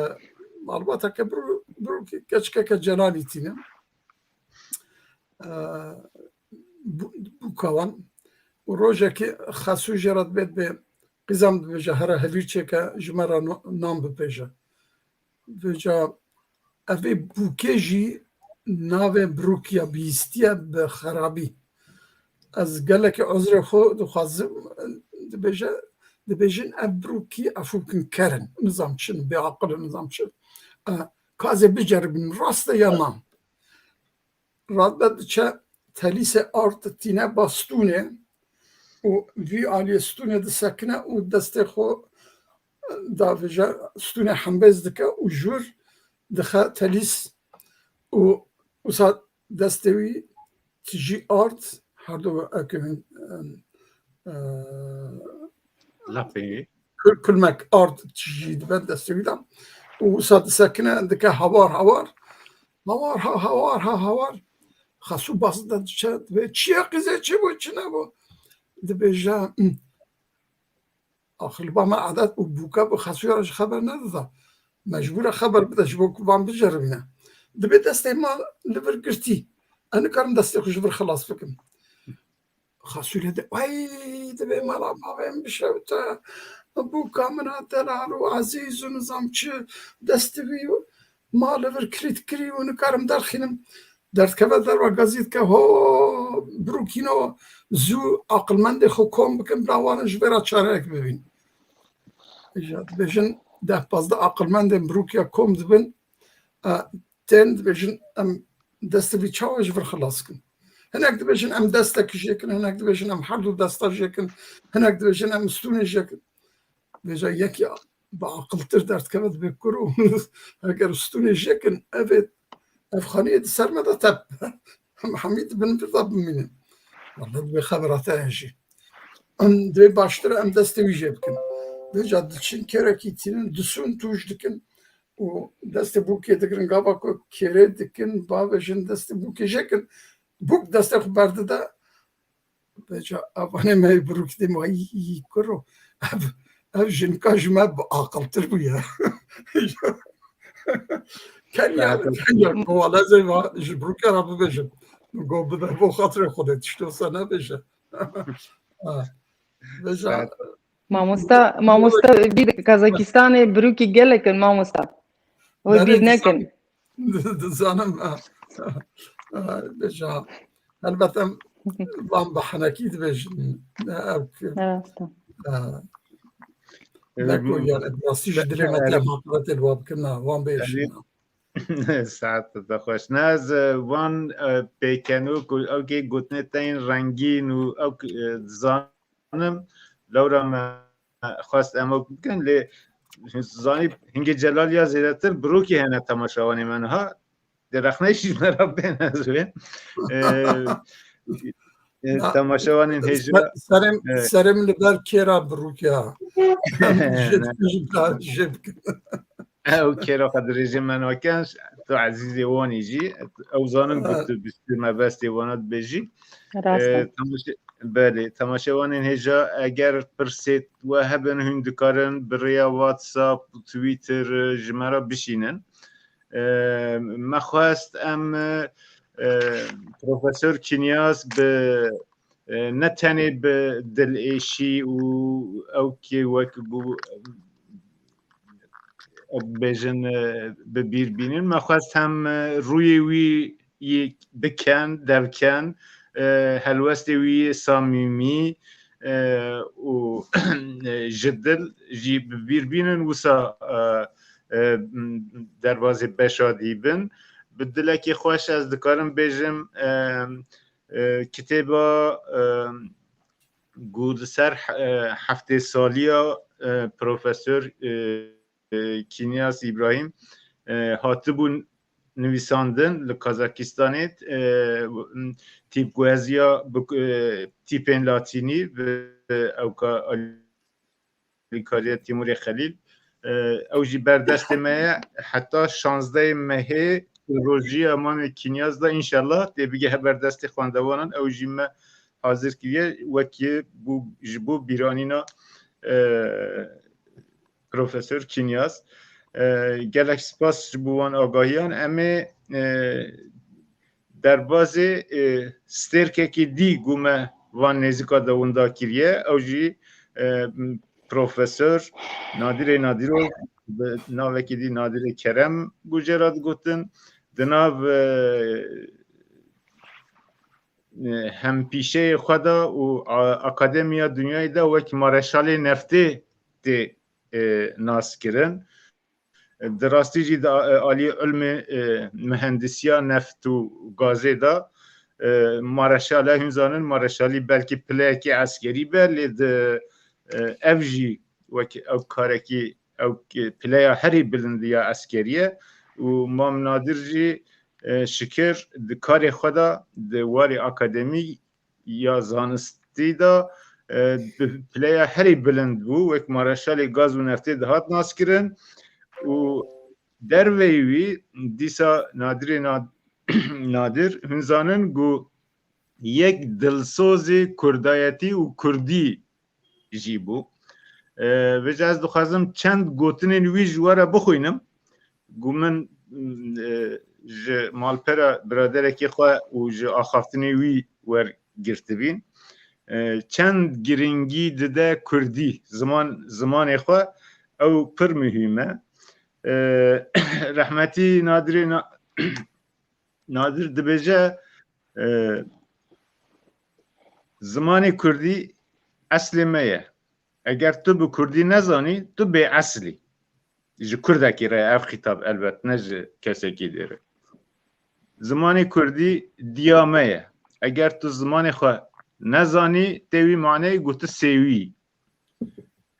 malbateke birû-, birûkê keçikeke Celalî tîne. E, bû-, bûka wan. Û rojekê Xesû jê re dibê, dibê, qîzam dibêje, here hevîr çêke, ji me re no-, nan bipêje. Vêca evê bûkê jî navê birûkiya bihîstiye bi xerabî. Ez gelekî uzrê xwe dixwazim, dibêje, dibêjin ev birûkî, efû bikin, ker in, nizam çi in, bêaqil in, nizam çi. E, ka ez ê biceribînim, rast e ya na? Radibe diçe telîsê ard tîne ba stûnê û vî aliyê stûnê disekine û destê xwe davêje, stûnê hembêz dike û jûr dixe telîs û wisa destê wî tijî ard, her du ekevin, em, e, Lapê. kul-, kulmek ard tijî dibe destê wî de û wisa disekine, dike hawar hawar, hawar ha hawar ha hawar. Xasû bas de diçe, dibê çi ye qîzê, çi bû, çi nebû? Dibêje, "Hm." Axir li ba me adet bû, bûka bi Xasûya ji xeber nedida. Mecbûr e xeber bide ji bo ku van biceribîne. Dibê destê ma li vir girtî. Ez nikarim destê xwe ji vir xilas bikim. Xasû lê de, "Wey, dibê mala bavê min bişewite. Bûka min a delal û ezîz û nizam çi destê wî ma li vir kirît kirî û nikarim derxînim." Derdikeve derva gazî dike, "Ho, birûkîno, zû aqilmendê xwe kom bikin, bila wan ji vê re çareyek bibîn." Îja dibêjin deh pazdeh aqilmendên birûkiya kom dibin, e, tên dibêjin, "Em destê vî çawa ji vir xilas kin?" Hinek dibêjin, "Em destek jê kin," hinek dibêjin, "Em her du desta jê kin," hinek dibêjin, "Em stûnê jê kin." Vêca yekî bi aqiltir derdikeve dibê, "Kuro, eger stûnê jê kin, ev ê, ev xaniyê di ser me de tep." Em hemî di bin vir de bimînin. Wele dibê xebera te heye jî. Em dibê baştir e em destê wî jê bikin. Vêca diçin kêrekî tînin, disûn tûj dikin û destê bûkê digirin. Gava ku kêrê dikin, bavêjin destê bûkê jê kin, bûk destê xwe berdide. Vêca evanê me yê birûk dê ma yî, yî kuro. Ev, ev jinka ji me bi aqiltir bûye. Kenya, Kenya, ku wele zê va ji birûkê re bibêjim. Go bide bo xatirê Xwedê, tişto se nebêje. Ha. Vêca Mamosta, mamosta, bir Kazakistanê birûkî gelek in, mamosta. Wê Belê, bîr nekin. Dizanim, dizanim, ha, ha, ha, vêca. Helbet em van bi henekî dibêjin. Ne, ev ki, Rast e. Ha. Em, Ne ku, yani, rastî ji dilê me te haqîqetê li wa bikin, na, wan bêjin. Saet te xweş. Ne, ez, e, van, e, pêkenok û ew kê gotinê te yên rengîn û ew, e, dizanim, lewra me xwest em ew bikin, lê zanî hingê Celal ya zêdetir birokî hene temaşevanê me niha. Dê rexneyî jî me re bên ez wê. E, e, Na, temaşevanên hêja, se-, serê min, e, serê min li ber kêra birûkiya. Em jê Ne. dikin, jê bikin. Ew kêra xwe dirêjê me nakin, tu ezîzê wan î jî. Ew zanin ku Ha. tu bi mebestê wana dibêjî. Rast e. E, temaşe-, belê, temaşevanên hêja, eger pirsê we hebin, hûn dikarin bi rêya WhatsApp, Twitter, e, ji me re bişînin. E, me xwest em, e, Profesor Kinyas bi, e, ne tenê bi dilêşî û ew kê wek bû, bêjin, e, bi bîr bînin. Me xwest hem, e, rûyê wî yê biken, devken, e, helwestê wî yê samîmî, e, û, e, ji dil jî bi bîr bînin, wisa, e, e, derbazê beşa dî bin. Bi dilekî xweş ez dikarim bêjim, e, e, kitêba, e, ku li ser, e, heftê saliya, e, Profesor, e, e, Kinyas Îbrahîm, e, hatibû nivîsandin li Kazakistanê, e, tîpguheziya bi, e, tîpên latînî bi, e, ewka alîkariya Tîmûrê Xelîl. E, ew jî ber destê me ye. Heta şazdehê mehê rojiya Mamê Kinyas de înşallah tê bigehe ber destê xwendevanan. Ew jî me hazir kiriye wekî bû, ji bo bîranîna, e, Profesor Kinyas. E, gelek spas ji bo wan agahiyan. Em ê, e, derbazê, e, stêrkekî dî ku me van nêzîka de winda kiriye. Ew jî, e, Profesor Nadirê Nadirov, bi navekî dî Nadirê Kerem ku jê re digotin. Di nav, e, e, hempîşeyê xwe de û a-, akademiya dinyayê de wek mareşalê neftê tê, e, naskirin. Di rastî jî di, e, aliyê ilmê, e, mihendisiya neft û gazê de, e, mareşal e, hûn zanin, mareşalî belkî pileyekî eskerî be, lê di, e, ev jî wek ew karekî ew pileya herî bilind ya eskerî ye û Mam Nadir jî, e, şikir di karê xwe de di warê akademî ya zanistî de, e, bi pileya herî bilind bû, wek mareşalê gaz û neftê dihat naskirin û derveyî wî dîsa Nadirê Nad-, Nadir, hûn zanin ku yek dilsozê kurdayetî û kurdî jî bû. E, vêca ez dixwazim çend gotinên wî ji we re bixwînim. Ku min, e, ji malpera biraderekî xwe û ji axaftinê wî wergirtibîn. E, çend giringî dide kurdî, ziman, zimanê xwe, ew pir muhîm e. E, rehmetî Nadirê Na-, Nadir dibêje, e, zimanê kurdî eslê me ye. Eger tu bi kurdî nezanî, tu bêesil î. Ji kurdekî re ev xîtab elbet, ne ji kesekî dî re. Zimanê kurdî diya me ye. Eger tu zimanê xwe nezanî, tê wî maneyê ku tu sêwî yî.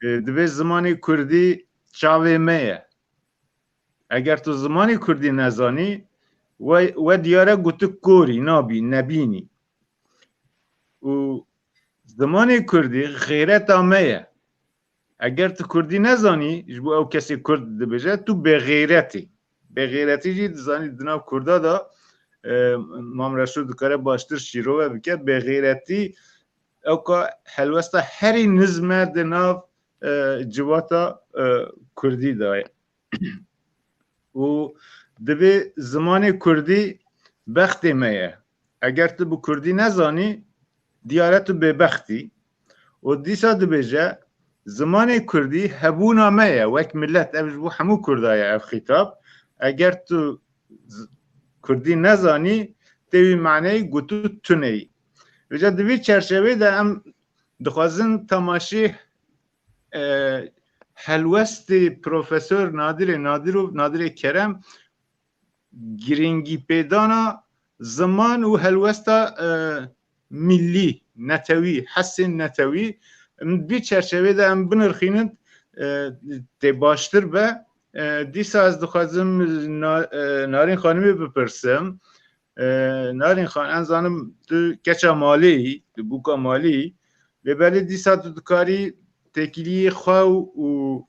E, divê zimanê kurdî çavê me ye. Eger tu zimanê kurdî nezanî, we, we diyar e ku tu kor î, nabî, nebînî. Û zimanê kurdî xêreta me ye. Eger tu kurdî nezanî, ji bo ew kesê kurd dibêje, tu bêxêret î. Bêxêretî jî dizanî di nav kurda de, e, Mam Reşo dikare baştir şîrove bike. Bêxêretî ewka helwesta herî nizm e di nav, e, civata, e, kurdî de ye. Û divê zimanê kurdî bextê me ye. Eger tu bi kurdî nezanî, diyar e tu bêbext î. Û dîsa dibêje, zimanê kurdî hebûna me ye, wek milet, ev ji bo hemû kurda ye ev xîtab. Eger tu z-, kurdî nezanî, tê wî maneyê ku tu tune yî. Vêca di vî çerçevê de em dixwazin temaşê, e, helwestê Profesor Nadirê Nadirov, Nadirê Kerem, girîngîpêdana ziman û helwesta, e, millî, netewî, hesên netewî, em di vî çerçevê de em binirxînin, e, tê baştir be. E, dîsa ez dixwazim Na-, e, Narîn Xanimê bipirsim. E, Narîn Xan, ez zanim tu keça malê yî, tu bûka malê yî. Lê belê dîsa tu dikarî têkiliyê xwe û, û,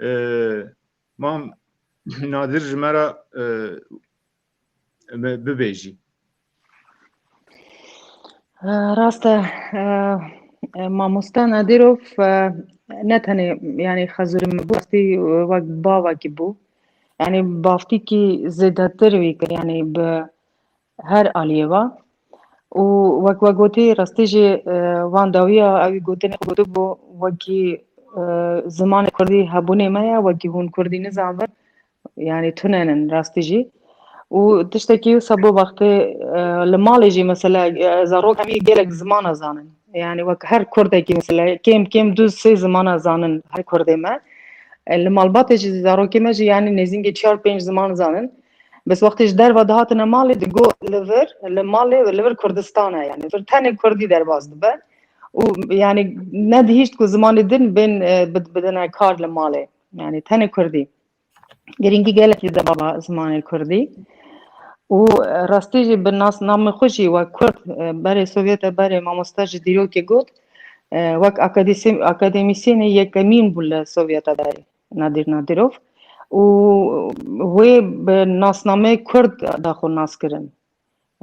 e, Mam Nadir ji me re, e, bi-, bibêjî. E, rast e, e, e, mamoste Nadirov, e, ne tenê, yanî, xezûrê min bû, rastî, e, wek bavekî bû. Yanî, bavtîkî zêdetir wî kir, yanî, bi her aliyê ve. Û wek we gotî, rastî jî, e, van dawiya ewî gotinê xwe gotibû, wekî, e, zimanê kurdî hebûnê me ye, wekî hûn kurdî nizanibin, yanî tune nin rastî jî. Û tiştekî wisa bo wextê, e, li malê jî mesela, e, zarok hemî gelek zimana zanin. Yanî wek her kurdekî mesela kêm kêm du sê zimana zanin her kurdê me. E, li malbatê jî zarokê me jî yanî nêzîngê çar pênc ziman zanin. Bes wextê ji derve dihatine malê digo li vir, li malê li vir Kurdistan e yanî. Vir tenê kurdî derbas dibe. Û yanî nedihîşt ku zimanê din bên, e, bid-, bidine kar li malê. Yanî tenê kurdî. Girîngî gelekî dide bava zimanê kurdî. Û, e, rastî jî bi nasnamê xwe jî wek kurd, e, berê Sovyete berê mamoste ji dîrokê got, e, wek akadesi-, akademîsyenê yekemîn bû li Sovyete berê Nadir Nadirov. Û wê bi nasnameyê kurd da xwe nas kirin.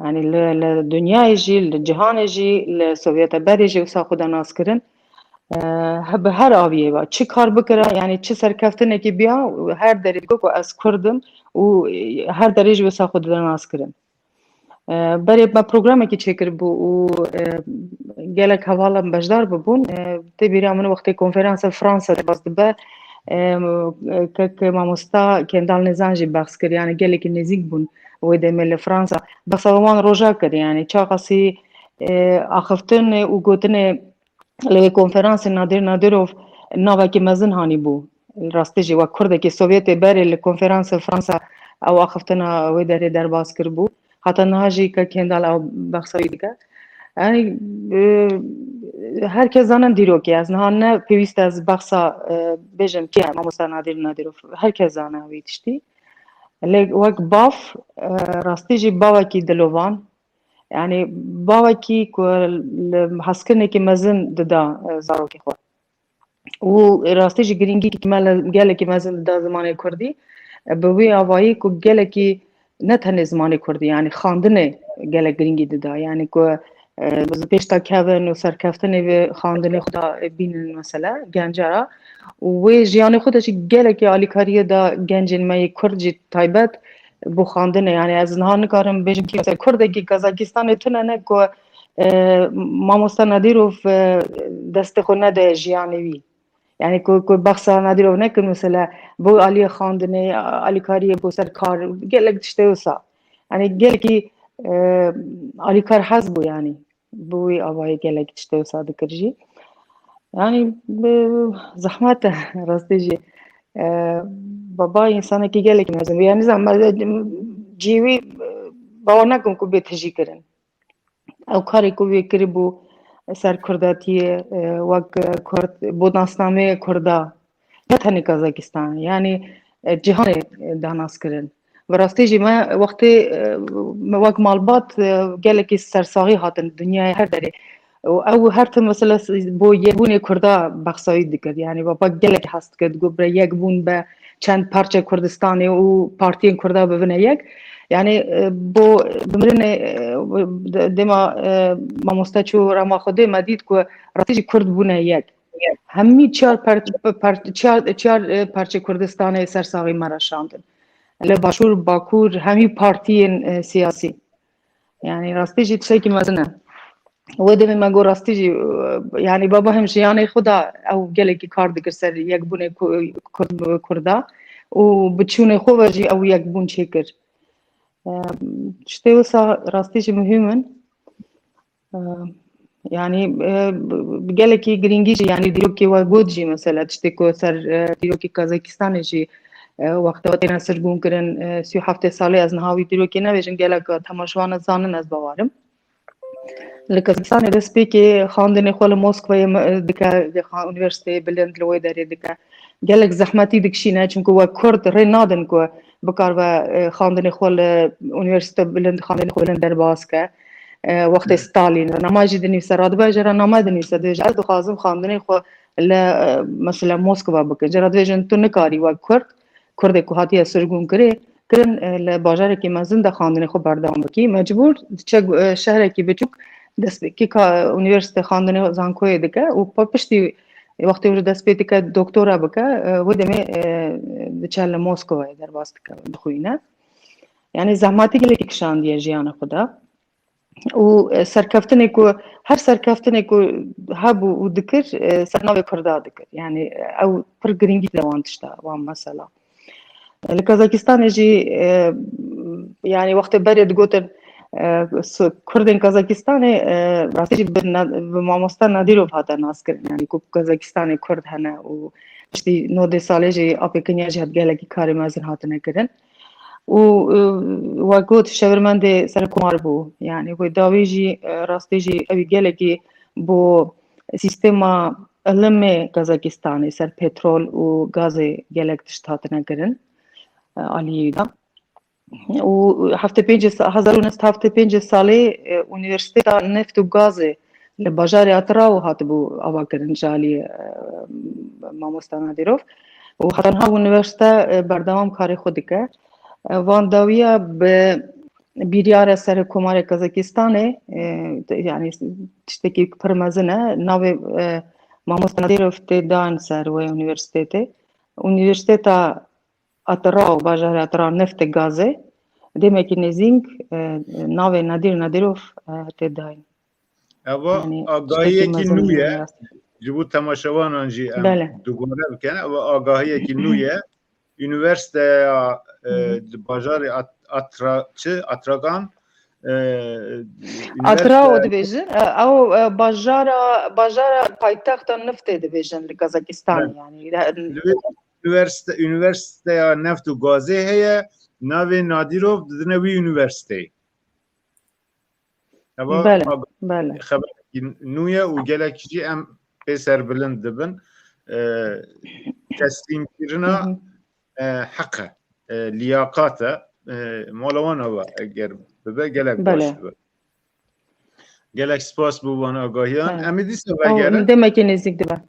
Yanî li, li dinyayê jî, li cîhanê jî, li Sovyete berê jî wisa xwe de nas kirin. E, he-, bi her aviyê ve, çi kar bikira, yanî çi serkeftinekî biya, her derê digo ku ez kurd im û her derê jî wisa xwe dide nas kirin. E, berê me programekî çêkiribû û, e, gelek hevalan beşdar bibûn. E, tê bîra min wextê konferansa Fransa derbas dibe, e, kek mamosta Kendal Nizan jî behs kir, yanî gelekî nêzîk bûn wê demê li Fransa. Behsa wan roja kir, yanî çaxasî, e, axiftinê û gotinê li wê konferansê Nadir Nadirov navekî mezin hanî bû. Rastî jî wek kurdekî Sovyetê berê li konferansê Fransa ew axiftina wê derê derbas kiribû. Heta niha jî kek Kendal ew behsa wî dike. Yani, e, herkes zanin dîrokê. Ez niha ne pêwîst ez behsa, e, bêjim kî ye Mamosta Nadir Nadirov. Herkes zane wî tiştî. Lê wek bav, e, rastî jî bavekî dilovan. Yani bavekî ku li hezkirinekî mezin dida, e, zarokê xwe. Û rastî jî girîngî me-, gelekî mezin dida zimanê kurdî. E, bi wî avayî ku gelekî ne tenê zimanê kurdî, yani xandinê gelek girîngî dida. Yani ku, e, pêş de kevin û serkeftinê vê xandinê xwe de bînin mesela genca re. Û wê jiyanê xwe de jî gelekî alîkariyê da gencên me yê kurd jî taybet bo xandinê. Yani ez niha nikarim bêjim kî mesela kurdekî Kazakistanê tune ne ku, e, Mamosta Nadîrov, e, destê xwe nede jiyanê wî. Yani ku, ku behsa Nadîrov nekin mesela bo aliyê xandinê, alîkariyê bo ser kar, gelek tiştê wisa. Yani gelekî, e, alîkar hez bû yani. Bi wî avayî gelek tiştê wisa dikir jî. Yani, bi zehmet e, rastî jî. E, baba însanekî gelekî mezin bû. Yani zehmet, cî wî, e, bawer nakim ku bê tijî kirin. Ew karê ku wê kiribû ser kurdatiyê, e, wek kurd, bo nasnameyê kurda, ne tenê Kazakistanê, yani, e, cîhanê, e, da nas kirin. Bi rastî jî me wextê, e, me wek malbat, e, gelekî sersaxî hatin dinyayê her derê. Û ew her tim mesela s-, bo yekbûnê kurda behsa wî dikir. Yani baba gelek hez dikir, digot bira yekbûn be, çend parçe Kurdistanê û partiyên kurda bibine yek. Yani, e, bo bimirinê, e, de-, dema, e, mamoste çû rema Xwedê me dît ku rastî jî kurd bûne yek. Hemî çar per-, per-, çar, çar, e, parçe Kurdistanê sersaxî me re şandin. Li Başûr, Bakur, hemî partiyên, e, siyasî. Yani rastî jî tiştekî mezin e. Wê demê me got rastî jî, e, yani baba hem jiyanê xwe da ew gelekî kar dikir ser yekbûnê ku-, kurd bi kurda û bi çûnê xwe ve jî ew yekbûn çêkir. E, tiştê wisa rastî jî muhîm in. E, yani, e, bi, bi gelekî girîngî jî, yani dîrokê we got jî mesela tiştê ku ser, e, dîrokê Kazakistanê jî, e, wexta têne sirgûn kirin, e, sî û heftê salê ez niha wî dîrokê nebêjim, gelek temaşevan zanin ez bawerim. Li Kazakistanê destpêkê xandinê xwe li Moskwayê me-, dike, li xa-, Unîversîteyê Bilind li wê derê dike. Gelek zehmetî dikişîne, çimku we Kurd rê nadin ku bikaribe, e, xandinê xwe li Unîversîte Bilind, xandinê xwe bilind derbas ke. E, wextê Stalin renama jî dinivîse, radibe jê re name dinivîse, dibêje, ez dixwazim xandinê xwe li, e, mesela Moskva bikim. Jê re dibêjin, tu nikarî wek Kurd, Kurdê ku hatiye sirgûn kirê, kirin, e, li bajarekî mezin de xandinê xwe berdewam bikî. Mecbûr diçe, e, şehrekî biçûk destpêkî ka-, unîversîte xandinê zankoyê dike û pa piştî wextê wî dest pê dike doktora bike, e, wê demê, e, diçe li Moskovayê derbas dike, dixwîne. Yani zehmetî gelekî kişandiye jiyana xwe de. Û, e, serkeftinê ku, her serkeftinê ku hebû û dikir, e, ser navê Kurda dikir. Yani, e, ew pir girîngî de wan tişta, wan mesela. E, li Kazakistanê jî, e, yani wextê berê digotin, e, s-, Kurdên Kazakistanê, e, rastî jî bi na-, bi mamoste Nadîrov hate naskirin. Yani ku Kazakistanê Kurd hene û piştî nodê salê jî apê Kinya jî hat gelekî karê mezin hatine kirin. Û, e, we got şevirmendê serokkomar bû. Yani wê dawî jî, e, rastî jî ew gelekî bo sîstema ilimê Kazakistanê ser petrol û gazê gelek tişt hatine kirin, e, aliyê wî de. Û heftê pêncê sa-, hezar û neh sed heftê pêncê salê, e, Unîversîteta Neft û Gazê li bajarê Atirao hatibû avakirin ji alî, e, mamosta Nadîrov. Û heta niha unîversîte, e, berdewam karê xwe dike. E, van dawiya bi biryara Serokkomarê Kazakistanê, e, te-, yani tiştekî pir mezin e. Navê, e, mamosta Nadîrov tê dan ser wê unîversîtetê. Unîversîteta Atirao, bajarê Atirao, neft û gazê, demekî nêzîng, e, navê Nadîr Nadîrov, e, tê dayîn. Eva Yani, agahiyekî tiştekî mezin nû ye. Ji bo temaşevanan jî em Belê. dubare bikin. Eva agahiyekî nû ye. Unîversîteya, e, Hı hı. di bajarê At-, Atra-, çi? Atragan, e, Atirao unîversîte dibêjin. E, ew, e, bajara, bajara paytexta niftê dibêjin li Kazakistanê, Evet. yani. Li vê unîversîte-, unîversîteya neft û gazê heye, navê Nadîrov didine wî unîversîteyê. Eva Bele, ag- bele. xeberekî nû ye û gelek jî em pê serbilind dibin. E, Teslîmkirina Hı hı. e, heq e. E, liyaqat e. E, mala wan ava eger bibe gelek baş Bele. dibe. Gelek spas bo van agahiyan. Ha. Em ê dîsa Ew vegerin. demekê nêzîk dibe.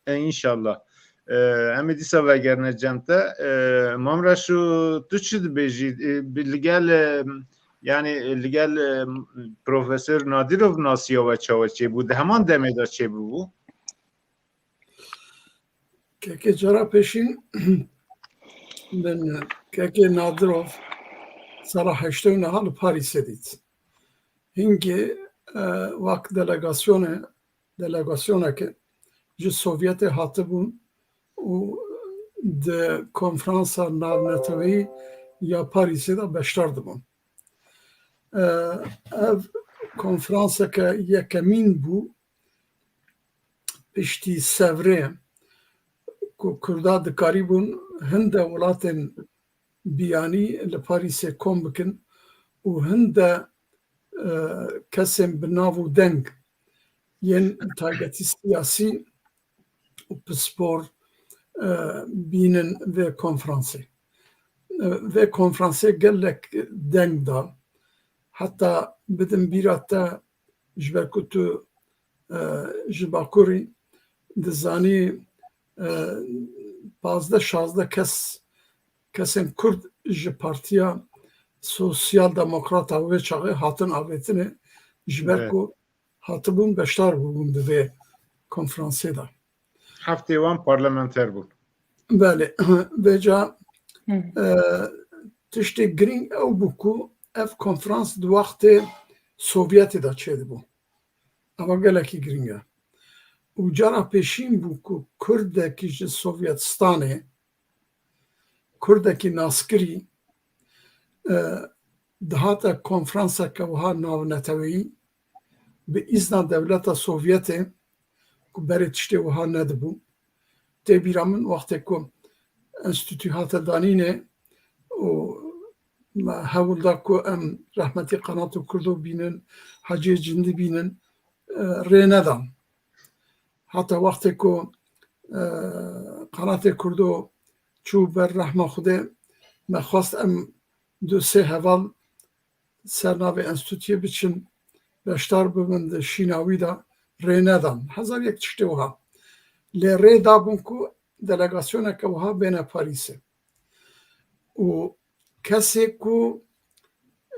E, înşallah. E, em ê dîsa vegerine cem te. E, Mam Reşo, tu çi dibêjî? E, bi- li gel, e, yani, e, li gel, e, Profesor Nadirov nasiya we çawa çêbû? Di heman demê de çêbûbû? Kekê cara pêşîn min Kekê Nadirov sala heştê û neha li Parîsê dît. Hingê, e, wek delegasyonê, delegasyoneke ji Sovyetê hatibûn û di konferansa navneteweyî ya Parîsê de beşdar dibûn. E, ev konferanseke yekemîn bû piştî sevrê ku Kurda dikarîbûn hinde welatên biyanî li Parîsê kom bikin û hinde, e, kesên bi nav û deng yên taybetî siyasî û pispor, e, bînin vê konferansê. E, vê konferansê gelek deng da. Heta bidim bîra te, ji ber ku tu, e, ji Bakurî, dizanî, e, pazdeh şazdeh kes, kesên Kurd ji Partiya Sosyal Demokrata wê çaxê hatin avêtinê, ji ber Evet. ku hatibûn beşdar bûbûn di vê konferansê de. Heftê wan parlamenter bûn. Belê, vêca, Hı. e, tiştê girîng ew bû ku ev konferans di wextê Sovyetê de çêdibû. Eva gelekî girîng e. Û cara pêşîn bû ku Kurdekî ji Sovyetistanê, Kurdekî naskirî, e, dihate konferanseke wiha navneteweyî bi îzna dewleta Sovyetê ku berê tiştê wiha nedibû. Tê bîra min wextê ku enstîtû hate danînê û me hewl da ku em rehmetî Qanat û Kurdo bînin, Heciyê Cindî bînin, e, rê nedan. Heta wextê ku, e, Qanatê Kurdo çû ber rehma Xwedê, me xwest em du sê heval ser navê enstîtuyê biçin, beşdar bibin di şîna wî de, rê nedan. Hezar yek tiştê wiha. Lê rê dabûn ku delegasyoneke wiha bêne Parîsê. Û kesê ku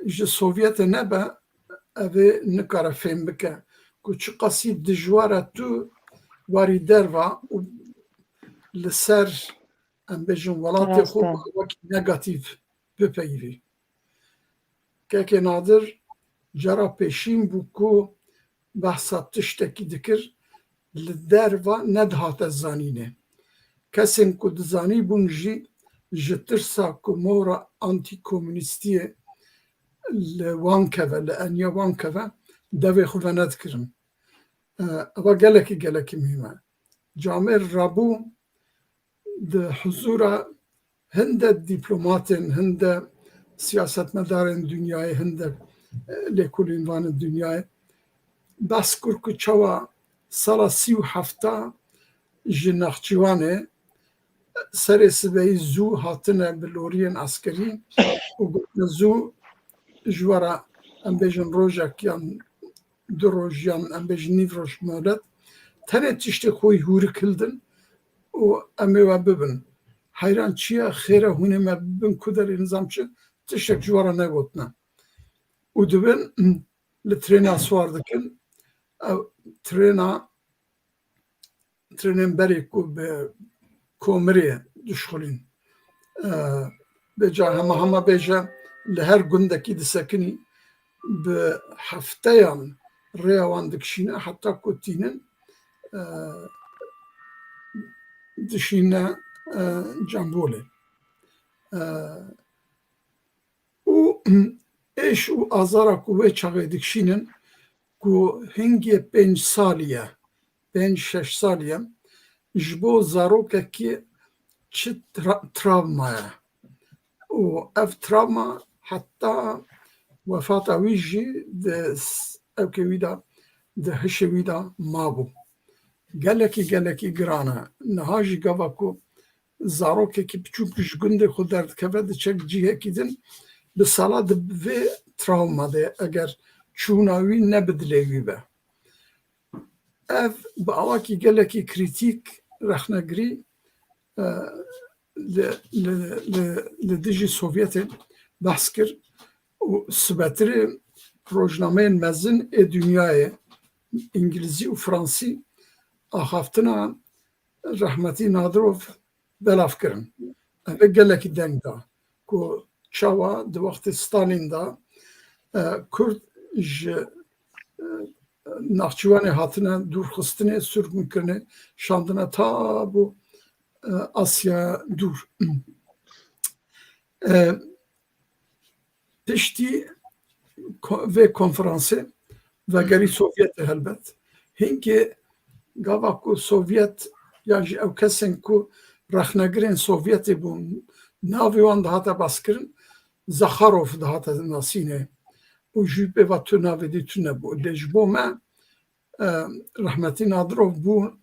ji Sovyetê nebe, ev ê nikare fêm bike ku çiqasî dijwar e tu warî derva û li ser, em bêjin, welatê Rast xwe e. wekî negatîf bipeyivî. Kekê Nadir cara pêşîn bû ku behsa tiştekî dikir, li derva nedihate zanînê. Kesên ku dizanîbûn jî ji tirsa ku mora antîkomûnîstiyê li wan keve, li eniya wan keve, devê xwe venedikirin. E, eva gelekî, gelekî muhîm e. Camêr rabû di huzûra hinde dîplomatên, hinde siyasetmedarên dinyayê, hinde, e, lêkolînvanên dinyayê behs kir ku çawa sala sî û hefta ji Nexçîwanê serê sibehî zû hatine bi loriyên eskerî û gotine zû ji we re, em bêjin, rojek yan du roj yan, em bêjin, nîv roj molet, tenê tiştê xwe yî hûrik hildin û em ê we bibin. Heyran çi ye, xêr e hûn ê me bibin ku derê nizam çi, tiştek ji we re negotine. Û dibin li trêna siwar dikin, ew trêna, trênên berê ku bi komirê dişxulîn. E, vêca hema hema bêje li her gundekî disekinî, bi hefteyan rêya wan dikişîne heta ku tînin, e, dişîne, e, Cembûlê. E, û êş û azara ku wê çaxê dikişînin, ku hingê pênc salî ye, pênc şeş salî ye, ji bo zarokekî çi tra-, travma ye. Û ev travma heta wefata wî jî di s-, ewkê wî de, di hişê wî de mabû. Gelekî, gelekî giran e. Niha jî gava ku zarokekî piçûk ji gundê xwe derdikeve, diçe cihekî din, bi sala di vê travma de, eger çûna wî ne bi dilê wî be. Ev bi awakî gelekî krîtîk rexnegirî, e, li, li, li, li dijî Sovyetê behs kir û sibetirê rojnameyên mezin ê dinyayê, îngilîzî û fransî, axaftina rehmetî Nadirov belav kirin. Ev ê gelekî deng da ku çawa di wextê Stalin de, e, Kurd ji, e, Naxçîwanê hatine dûrxistinê, sürgünkirinê, şandine ta bo, e, Asya dûr. E, Piştî ko-, vê konferansê vegerî Sovyetê helbet. Hinkê gava ku Sovyet ya jî ew kesên ku rexnegirên Sovyetê bûn, navê wan dihate baskirin, Zaxarov dihate nasînê û jî pê va tu navê dî tune bû. Lê ji bo me, e, rehmetî Nadirov bû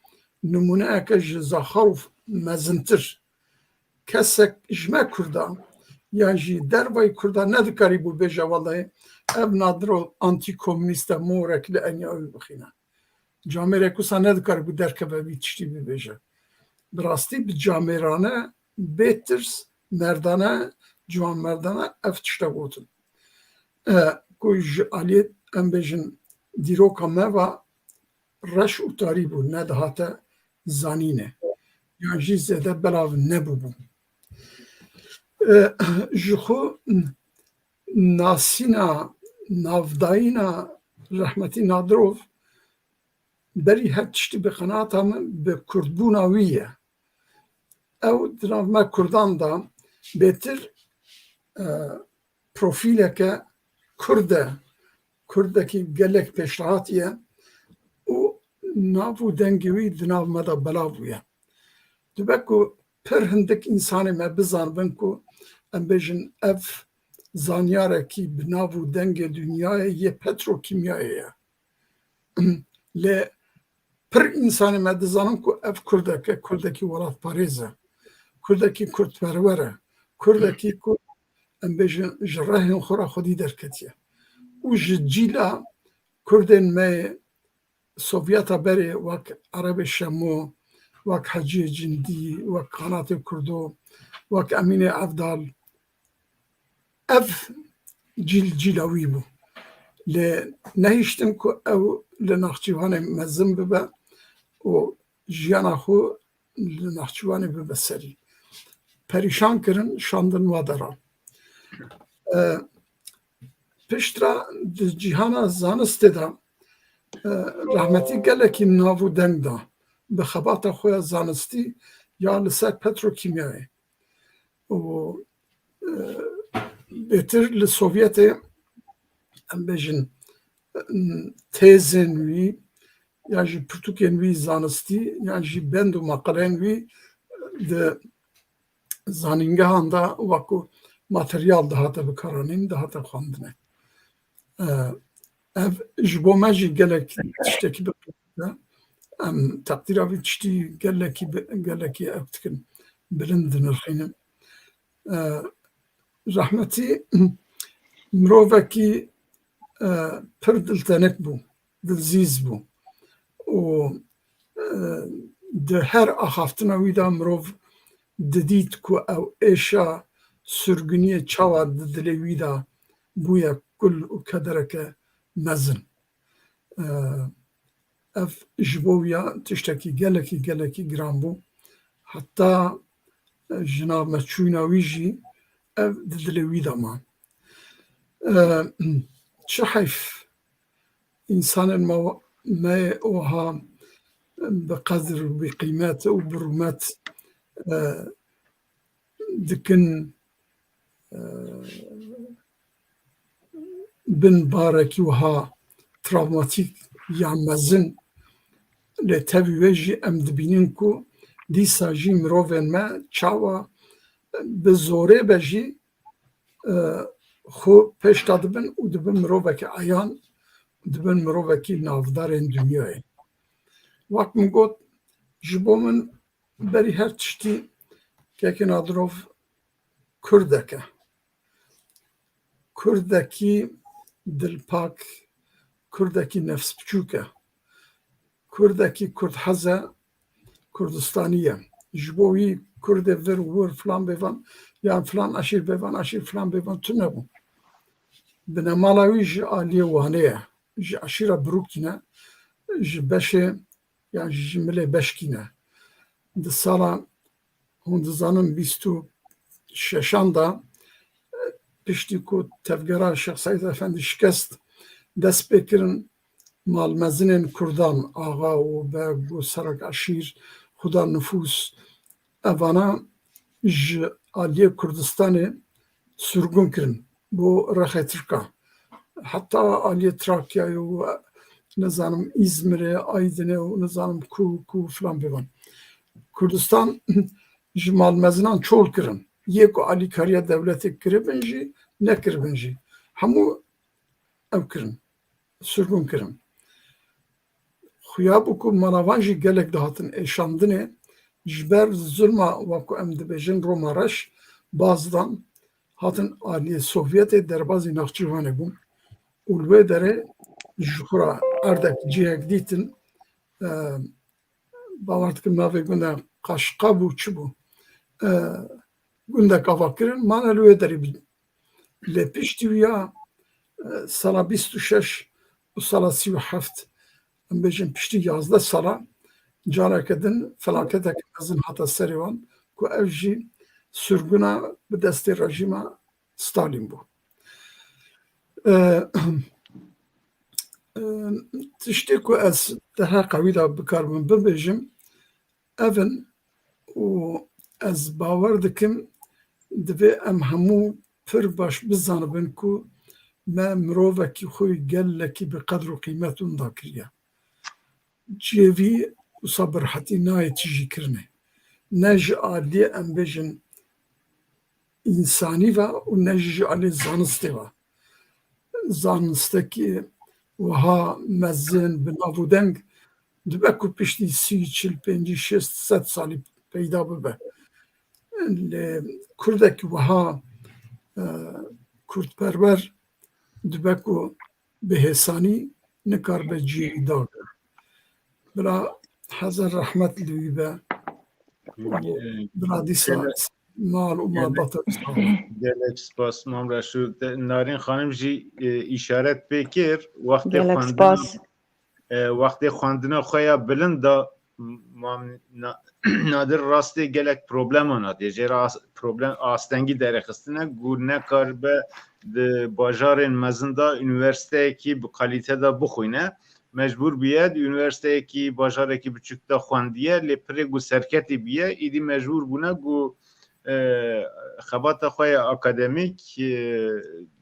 nimûneyeke ji Zaxarov mezintir. Kesek ji me Kurda ya jî dervayî Kurda nedikarîbû bêje, "Wellahî ev Nadirov antîkomûnîst e, morek li enya wî bixîne." Camêrek wisa nedikarîbû derkeve vî tiştî bibêje. Bi rastî bi camêrane, bê tirs, merdane, ciwanmerdane ev tişta gotin. E, ku ji aliyê, em bêjin, dîroka me ve reş û tarî bû, nedihate zanîne. Yan jî zêde belav nebûbû. E, ji xwe nasîna, navdayîna rehmetî Nadirov berî her tiştî bi qenaeta min bi kurdbûna wî ye. Ew di nav me kurdan de bêtir, e, profîleke kurd e, kurdekî gelek pêşhatî ye û nav û dengê wî di nav me de belav bûye. Dibe ku pir hindik însanê me bizanibin ku, em bêjin, ev zanyarekî bi nav û dengê dinyayê yê petrokîmyayê ye. Lê pir însanê me dizanin ku ev kurdek e, kurdekî welatparêz e, kurdekî kurdperwer e, kurdekî ku, em bêjin, ji rehên xwe re xwedî derketiye. Û ji cîla kurdên me yê Sovyeta berê, wek Erebê Şemo, wek Heciyê Cindî, wek Kanatê Kurdo, wek Emînê Evdal, ev cîl cîla wî bû. Lê nehiştin ku ew li Naxçîvanê mezin bibe û jiyana xwe li Naxçîvanê bibe serî. Perîşan kirin, şandin wa dera. E, piştre di cîhana zanistê de, e, rehmetî gelekî nav û deng da bi xebata xwe ya zanistî ya li ser petrokîmyayê. Û, e, bêtir li Sovyetê, em bêjin, têzên wî, yan jî pirtûkên wî zanistî, yan jî bend û maqaleyên wî di zanîngehan de wekî materyal dihate bikaranîn, dihate xwendinê. E, ev ji bo me jî gelek tiştekî bi qîmet e. Em teqdîra vî tiştî gelekî bi, gelekî ew dikin, bilind dinirxînin. E, rehmetî mirovekî, e, pir diltenik bû, dilzîz bû û, e, di her axaftina wî de mirov didît ku ew êşa sirgûniyê çawa di dilê wî de bûye kul û kedereke mezin. E, ev ji bo wî ya tiştekî gelekî, gelekî giran bû. Heta, e, ji nav me çûyîna wî jî ev di dilê wî de ma. E, çi heyf, însanên me, me wiha bi qedir û bi qîmet û bi rûmet, e, dikin, e, bin barekî wiha travmatîk ya mezin. Lê tevî wê jî em dibînin ku dîsa jî mirovên me çawa bi zorê be jî, e, xwe pêş de dibin û dibin mirovekî eyan, dibin mirovekî navdarên dinyayê. Wek min got, ji bo min berî her tiştî Kekê Nadirov Kurdek e. Kurdekî dilpak, Kurdekî nefsbiçûk e. Kurdekî kurdhez e, Kurdistanî ye. Ji bo wî Kurdê vir û wir filan bêvan, yan filan eşîr bêvan, eşîr filan bêvan tune bû. Binemala wî ji aliyê Wanê ye. Ji eşîra Birûkî ne, ji beşê, yan ji milê Beşkî ne. Di sala hûn dizanin bîst û şeşan de, e, piştî ku tevgera Şêx Seîd Efendî şikest, dest pê kirin malmezinên Kurdan, axa û beg û serek eşîr, xuda nifûs, evana ji aliyê Kurdistanê sirgûn kirin bo rexê Tirka. Heta aliyê Trakyayê û, nizanim, Îzmirê, Aydinê û nizanim ku, ku filan bêvan. Kurdistan ji malmezinan çol kirin. Yê ku alîkariya dewletê kiribin jî, nekiribin jî. Hemû ew kirin, sirgûn kirin. Xuya bû ku mala van jî gelek dihatin êşandinê, ji ber zulma, wek ku em dibêjin, Roma Reş, baz dan, hatin aliyê Sovyetê derbazî Naxçîvanê bûn. Û li wê derê ji xwe re erdek cihek dîtin, e, bawer dikim navê gunda Qaşqa bû, çi bû? E, gundek ava kirin, mane li wê derê bi-, lê piştî wî ya, e, sala bîst û şeş û sala sî û heft, em bêjin piştî yazdeh sala, careke din felaketek mezin hate serê wan, ku ev jî sirgûna bi destê rejîma Stalin bû. E, e, tiştê ku ez di heqa wî de bikaribim bibêjim, ev in û ez bawer dikim, divê em hemû pir baş bizanibin ku me mirovekî xwe gelekî bi qedr û qîmet winda kiriye. Cihê vî wisa bi rehetî nayê tijîkirinê. Ne ji aliyê, em bêjin, însanî ve û ne jî ji aliyê zanistê ve. Zanistekî wiha mezin, bi nav û deng, dibe ku piştî sî, çil, pêncî, şêst, sed salî peyda bibe. Lê kurdekî wiha, e, kurdperwer dibe ku bi hêsanî nikaribe cihê wî dagire. Bila hezar rehmet li wî be. Bila dîsa mal û malbata wî sax be. Gelek spas, Mam Reşûd. Te-, Narîn Xanim jî, e, îşaret pê kir. Wextê Gelek xwendina spas. E, wextê xwendina xwe ya bilind da, Mam Na-, Nadir rastê gelek probleman hatiye. Jê re as-, problem, astengî derêxistine ku nekaribe di bajarên mezin de unîversîteyekî bi kalîte de bixwîne. Mecbûr bûye di unîversîteyekî bajarekî biçûk de xwendiye, lê pirê ku serketî bûye, îdî mecbûr bûne ku, e, xebata xwe ya akademîk, e,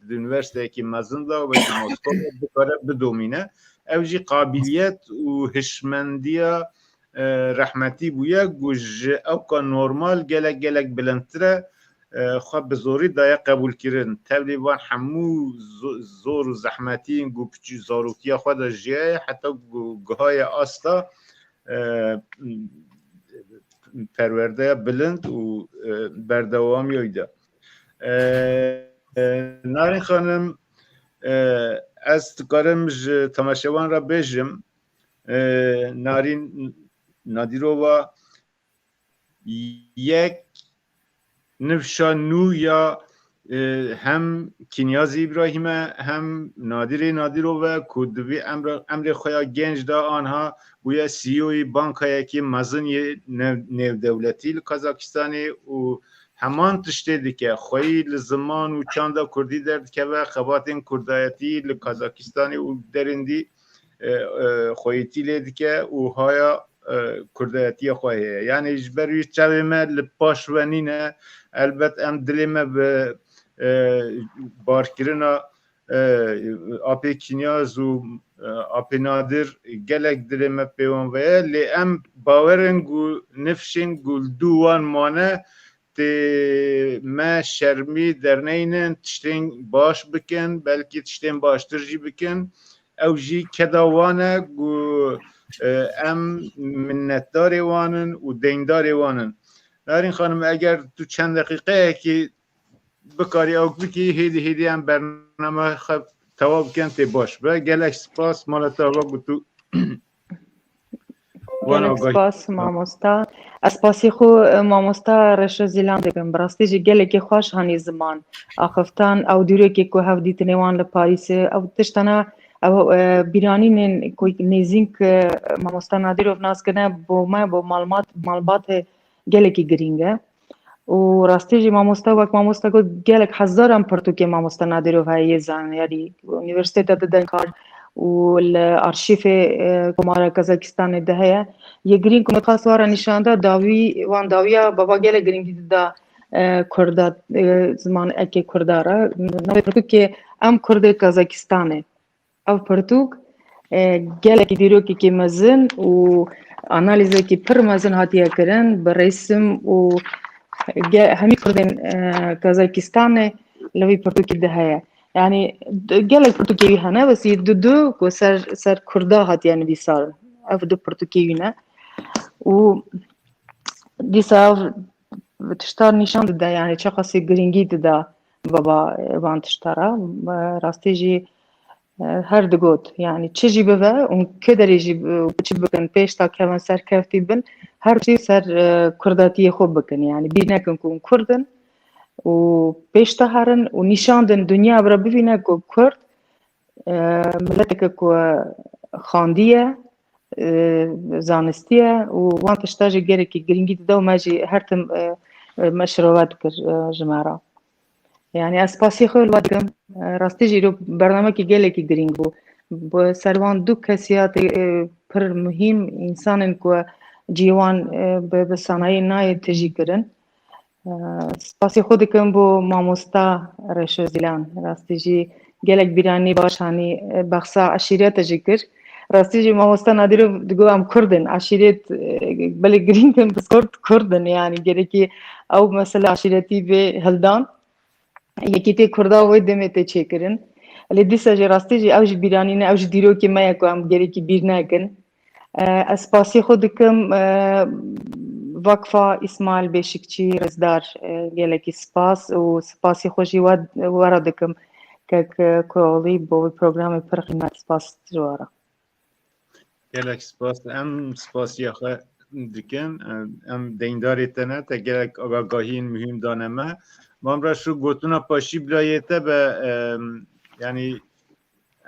di unîversîteyekî mezin de wekî Moskova bikare bidomîne. Ew jî qabiliyet û hişmendiya, e, rehmetî bûye ku ji ewka normal gelek gelek bilindtir e, e, xwe bi zorî daye qebûlkirin. Tevlî van hemû zo-, zor û zehmetiyên ku piçû zarokiya xwe de jiyaye, heta ku gihaye asta, e, perwerdeya bilind û, e, berdewamiya wî de. E, e, Narîn Xanim, e, ez dikarim ji temaşevan re bêjim, e, Narîn Nadîrova yek nifşa nû ya, e, hem Kinyazî Îbrahîm e, hem Nadirê Nadîrov e ku di vî emra-, emrê xwe ya genc de anha bûye C E O yê bankayekî mezin yê nev-, nêvdewletî li Kazakistanê û heman tiştê dike, xweyî li ziman û çanda kurdî derdikeve, xebatên kurdayetî li Kazakistanê û derên dî, e, e, xweyîtî lê dike û haya, e, kurdayetiya xwe heye. Yanî ji ber wî çavê me li paş ve nîne. Elbet em dilê me bi, e, barkirina, e, Apê Kinyaz û, e, Apê Nadir gelek dilê me pê wan ve ye. Lê em bawer in ku nifşên ku li dû wan mane tê me şermî derneynin, tiştên baş bikin, belkî tiştên baştir jî bikin. Ew jî keda wan e ku, e, em minnetdarê wan in û deyndarê wan in. Narîn Xanim, eger tu çend deqîqeyekî bikarî ew bikî, hêdî hêdî em bername xwe tewa bikin, tê baş be. Gelek spas, mala te ava ku tu wan Gelek agahî spas, mamosta. Ez spasî xwe, e, mamosta Reşo Zîlan dikim. Bi rastî jî gelekî xweş hanî ziman axiftan. Ew dîrokê ku hev dîtinê wan li Parîsê, ew tiştana, ew, e, bîranînên ku nêzîn ku mamosta Nadîrov nas kirine, bo me, bo malmat, malbatê gelekî girîng e. Û rastî jî mamoste, wek mamoste got, gelek hezaran pirtûkê mamoste Nadîrov heye yê zanyarî. Unîversîteta dide kar û li arşîfê, e, Komara Kazakistanê de heye. Yê girîng ku min xwest wara nîşan da, dawî, wan dawiya baba gelek girîngî dida, e, Kurda, e, ziman eke Kurda re. Navê pirtûkê Em Kurdê Kazakistanê. Ev pirtûk, e, gelekî dîrokekî mezin û analîzekî pir mezin hatiye kirin, bi resim û ge-, hemî Kurdên, e, Kazakistanê li vî pirtûkî de heye. Yanî, d-, gelek pirtûkê wî hene, wesî du du ku ser, ser Kurda hatiye nivîsarin. Ev du pirtûkê wî ne. Û dîsa ev tişta nîşan dide, yanî çiqasî girîngî dida baba, e, van tişta re. E, rastî jî, e, her digot, yanî çi jî bibe, hûn kê derê jî bi-, çi bikin, pêş ta kevin serkeftî bin, her çî ser, e, kurdatiyê xwe bikin, yanî bîr nekin ku hûn Kurd in û pêş ta herin û nîşan din, dinya bi re bibîne ku Kurd, e, mileteke ku xandiye, e, zanistiye û wan tişta jî gelekî girîngî dide û me jî her tim, e, e, me şirove dikir, e, ji me re. Yanî ez spasî xwe li we dikim. E, rastî jî îro bernamekî gelekî girîng bû. Bi ser van du kesiyatê, e, pir muhîm, însanên ku cihê wan, e, bi, bi sanayî nayê tijî kirin. Spasî xwe dikim bo mamosta Reşo Zîlan. Rastî jî gelek bîranî baş hanî, e, behsa eşîrete jî kir. Rastî jî mamosta Nadîrov digo em Kurd in. Eşîret, e, belê girîng in, biz Kurd, Kurd in. Yanî gerekî ew mesela eşîretî bê hildan. Yekîtê Kurda wê demê tê çêkirin. Lê dîsa jî rastî jî ew jî bîranî ne, ew jî dîrokê me ye ku em gerekî bîr nekin. E, ez spasî xwe dikim, e, Vakfa Îsmaîl Beşikçî Rêzdar, e, gelekî spas û spasî xwe jî we, we re dikim kek, e, Kuolî bo vî programê pir qîmet. Spas ji we re. Gelek spas. Em spasiya xwe dikin. Em, em deyndarê te ne, te gelek agahiyên muhîm dane me. Mam Reşo, gotina paşî bila yê te be, em, yanî,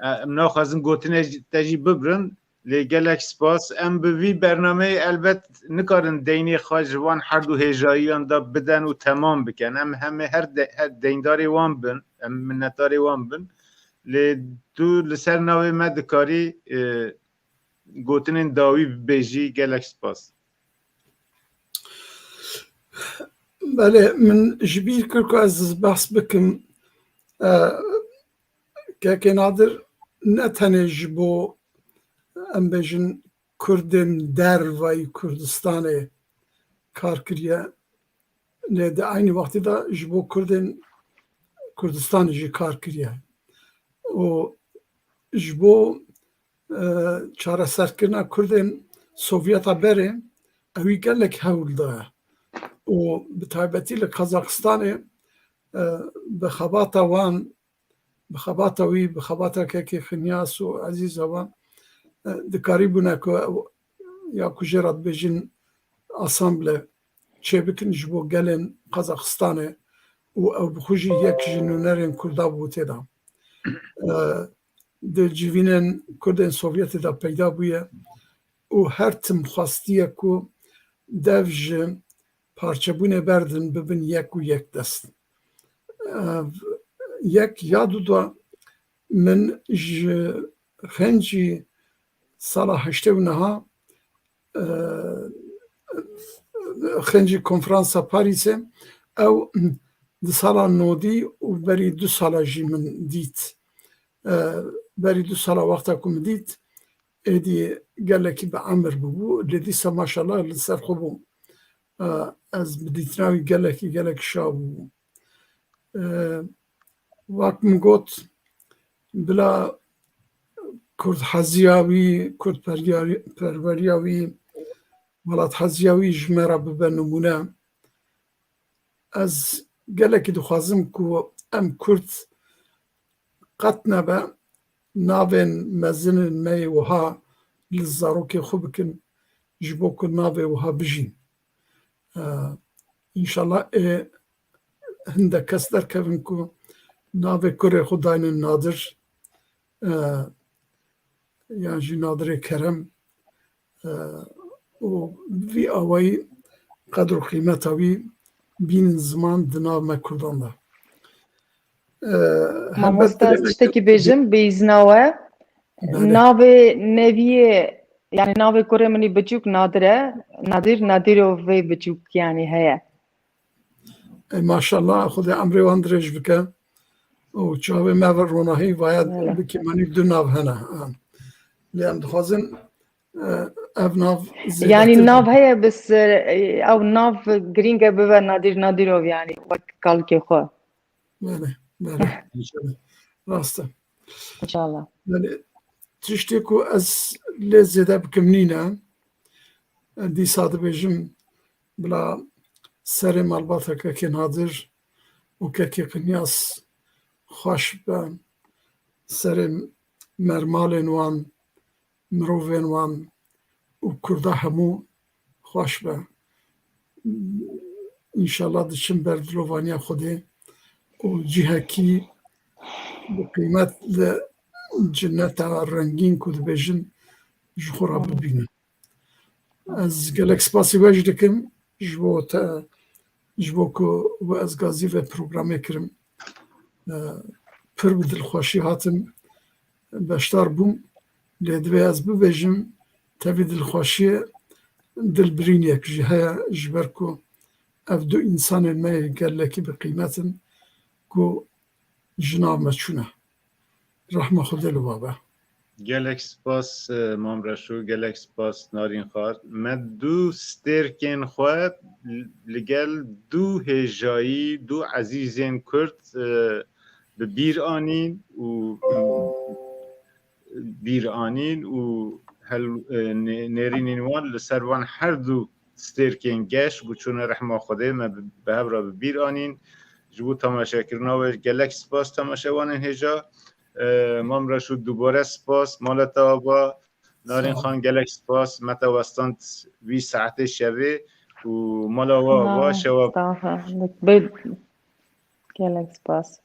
e, em naxwazin gotinê te jî bibirin. Lê gelek spas. Em bi vî bernameyê elbet nikarin deynê xwe ji van her du hêjayiyan de biden û temam bikin. Em hemê her de-, her deyndarê wan bin, em minnetdarê wan bin. Lê tu li ser navê me dikarî, e, gotinên dawî bibêjî. Gelek spas. Belê, min ji bîr kir ku ez behs bikim. E, Kekê Nadir ne tenê ji bo, em bêjin, Kurdên dervayî Kurdistanê kar kiriye, lê di eynî wextî de ji bo Kurdên Kurdistanê jî kar kiriye. Û ji bo, e, çareserkirina Kurdên Sovyeta berê ewî gelek hewl daye. Û bi taybetî li Kazaxistanê, e, bi xebata wan, bi xebata wî, bi xebata kekê Xinyas û Ezîza wan, e, dikarîbûne ku ew, ya ku jê re dibêjin asamble çêbikin ji bo gelên Qazaxistanê û ew bi xwe jî yek ji nûnerên Kurda bû tê de. E, di civînên Kurdên Sovyetê de peyda bûye û her tim xwestiye ku dev ji parçebûnê berdin, bibin yek û yek dest. Ev yek ya du da min ji xencî sala heştê û neha, e, xencî konferansa Parîsê, ew di sala nodî û berî du sala jî min dît. E, berî du sala wexta ku min dît, êdî gelekî bi emir bûbû, lê dîsa maşallah li ser xwe bû. Ez bi dîtina wî gelekî gelek şa bûm. E, wek min got, bila kurdheziya wî, kurdperweriya wî, welathaziya wî ji me re bibe nimûne. Ez gelekî dixwazim ku em kurd qet nebe navên mezinên me yê wiha li zarokê xwe bikin, ji bo ku navê wiha bijîn. E, înşallah ê hindek kes derkevin ku navê kurê xwe daynin Nadir, e, yan jî Nadirê Kerem, e, û vî awayî qedr û qîmeta wî bînin ziman di nav me Kurdan de. E, Mamoste, ez tiştekî bêjim, bi îzna we. Belê. Navê neviyê, yani navê kurê min î biçûk Nadir e. Nadir, Nadirov vê biçûk yani heye. Ey maşallah, Xwedê emrê wan dirêj bike. Û çavê me ve ronahî vaya Belê. Bikî menî du nav hene. Ha. Lê em dixwazin, e, ev nav Yani zêdetir nav heye, bes, e, ew nav girîng e bibe Nadir Nadirov yani wek kalkê xwe. Belê, belê. Înşallah. Rast e. İnşallah. Yani tiştê ku ez lê zêde bikim nîne, dîsa dibêjim bila serê malbata kekê Nadir û kekê Qinyas xweş be, serê mermalên wan, mirovên wan û Kurda hemû xweş be. Înşallah diçin ber dilovaniya Xwedê û cihekî bi qîmet li cineta rengîn ku dibêjin ji xwe re bibînin. Ez gelek spasî we jî dikim ji bo te, ji bo ku we ez gazî ve programê kirim. E, pir bi dilxweşî hatim beşdar bûm. Lê divê ez bibêjim, tevî dilxweşiyê dilbirîniyek jî heye, ji ber ku ev du însanên me yê gelekî bi qîmet in ku ji nav me çûne. Rehma Xwedê li we be. Gelek spas, e, Mam Reşo, gelek spas Narîn Xan. Me du stêrkên xwe li gel du hêjayî, du ezîzên Kurd, e, bi bîr anîn û bîr anîn û hel, e, nê-, nêrînên wan li ser van her du stêrkên geş ku çûne rehma Xwedê me bi, bi hev re bi bîr anîn. Ji bo temaşekirina we gelek spas temaşevanên hêja. E, Mam Reşo dubare spas, mala te ava. Narîn Xan gelek spas, me te westand vî saetê şevê û mala we ava, şewa. Gelek spas.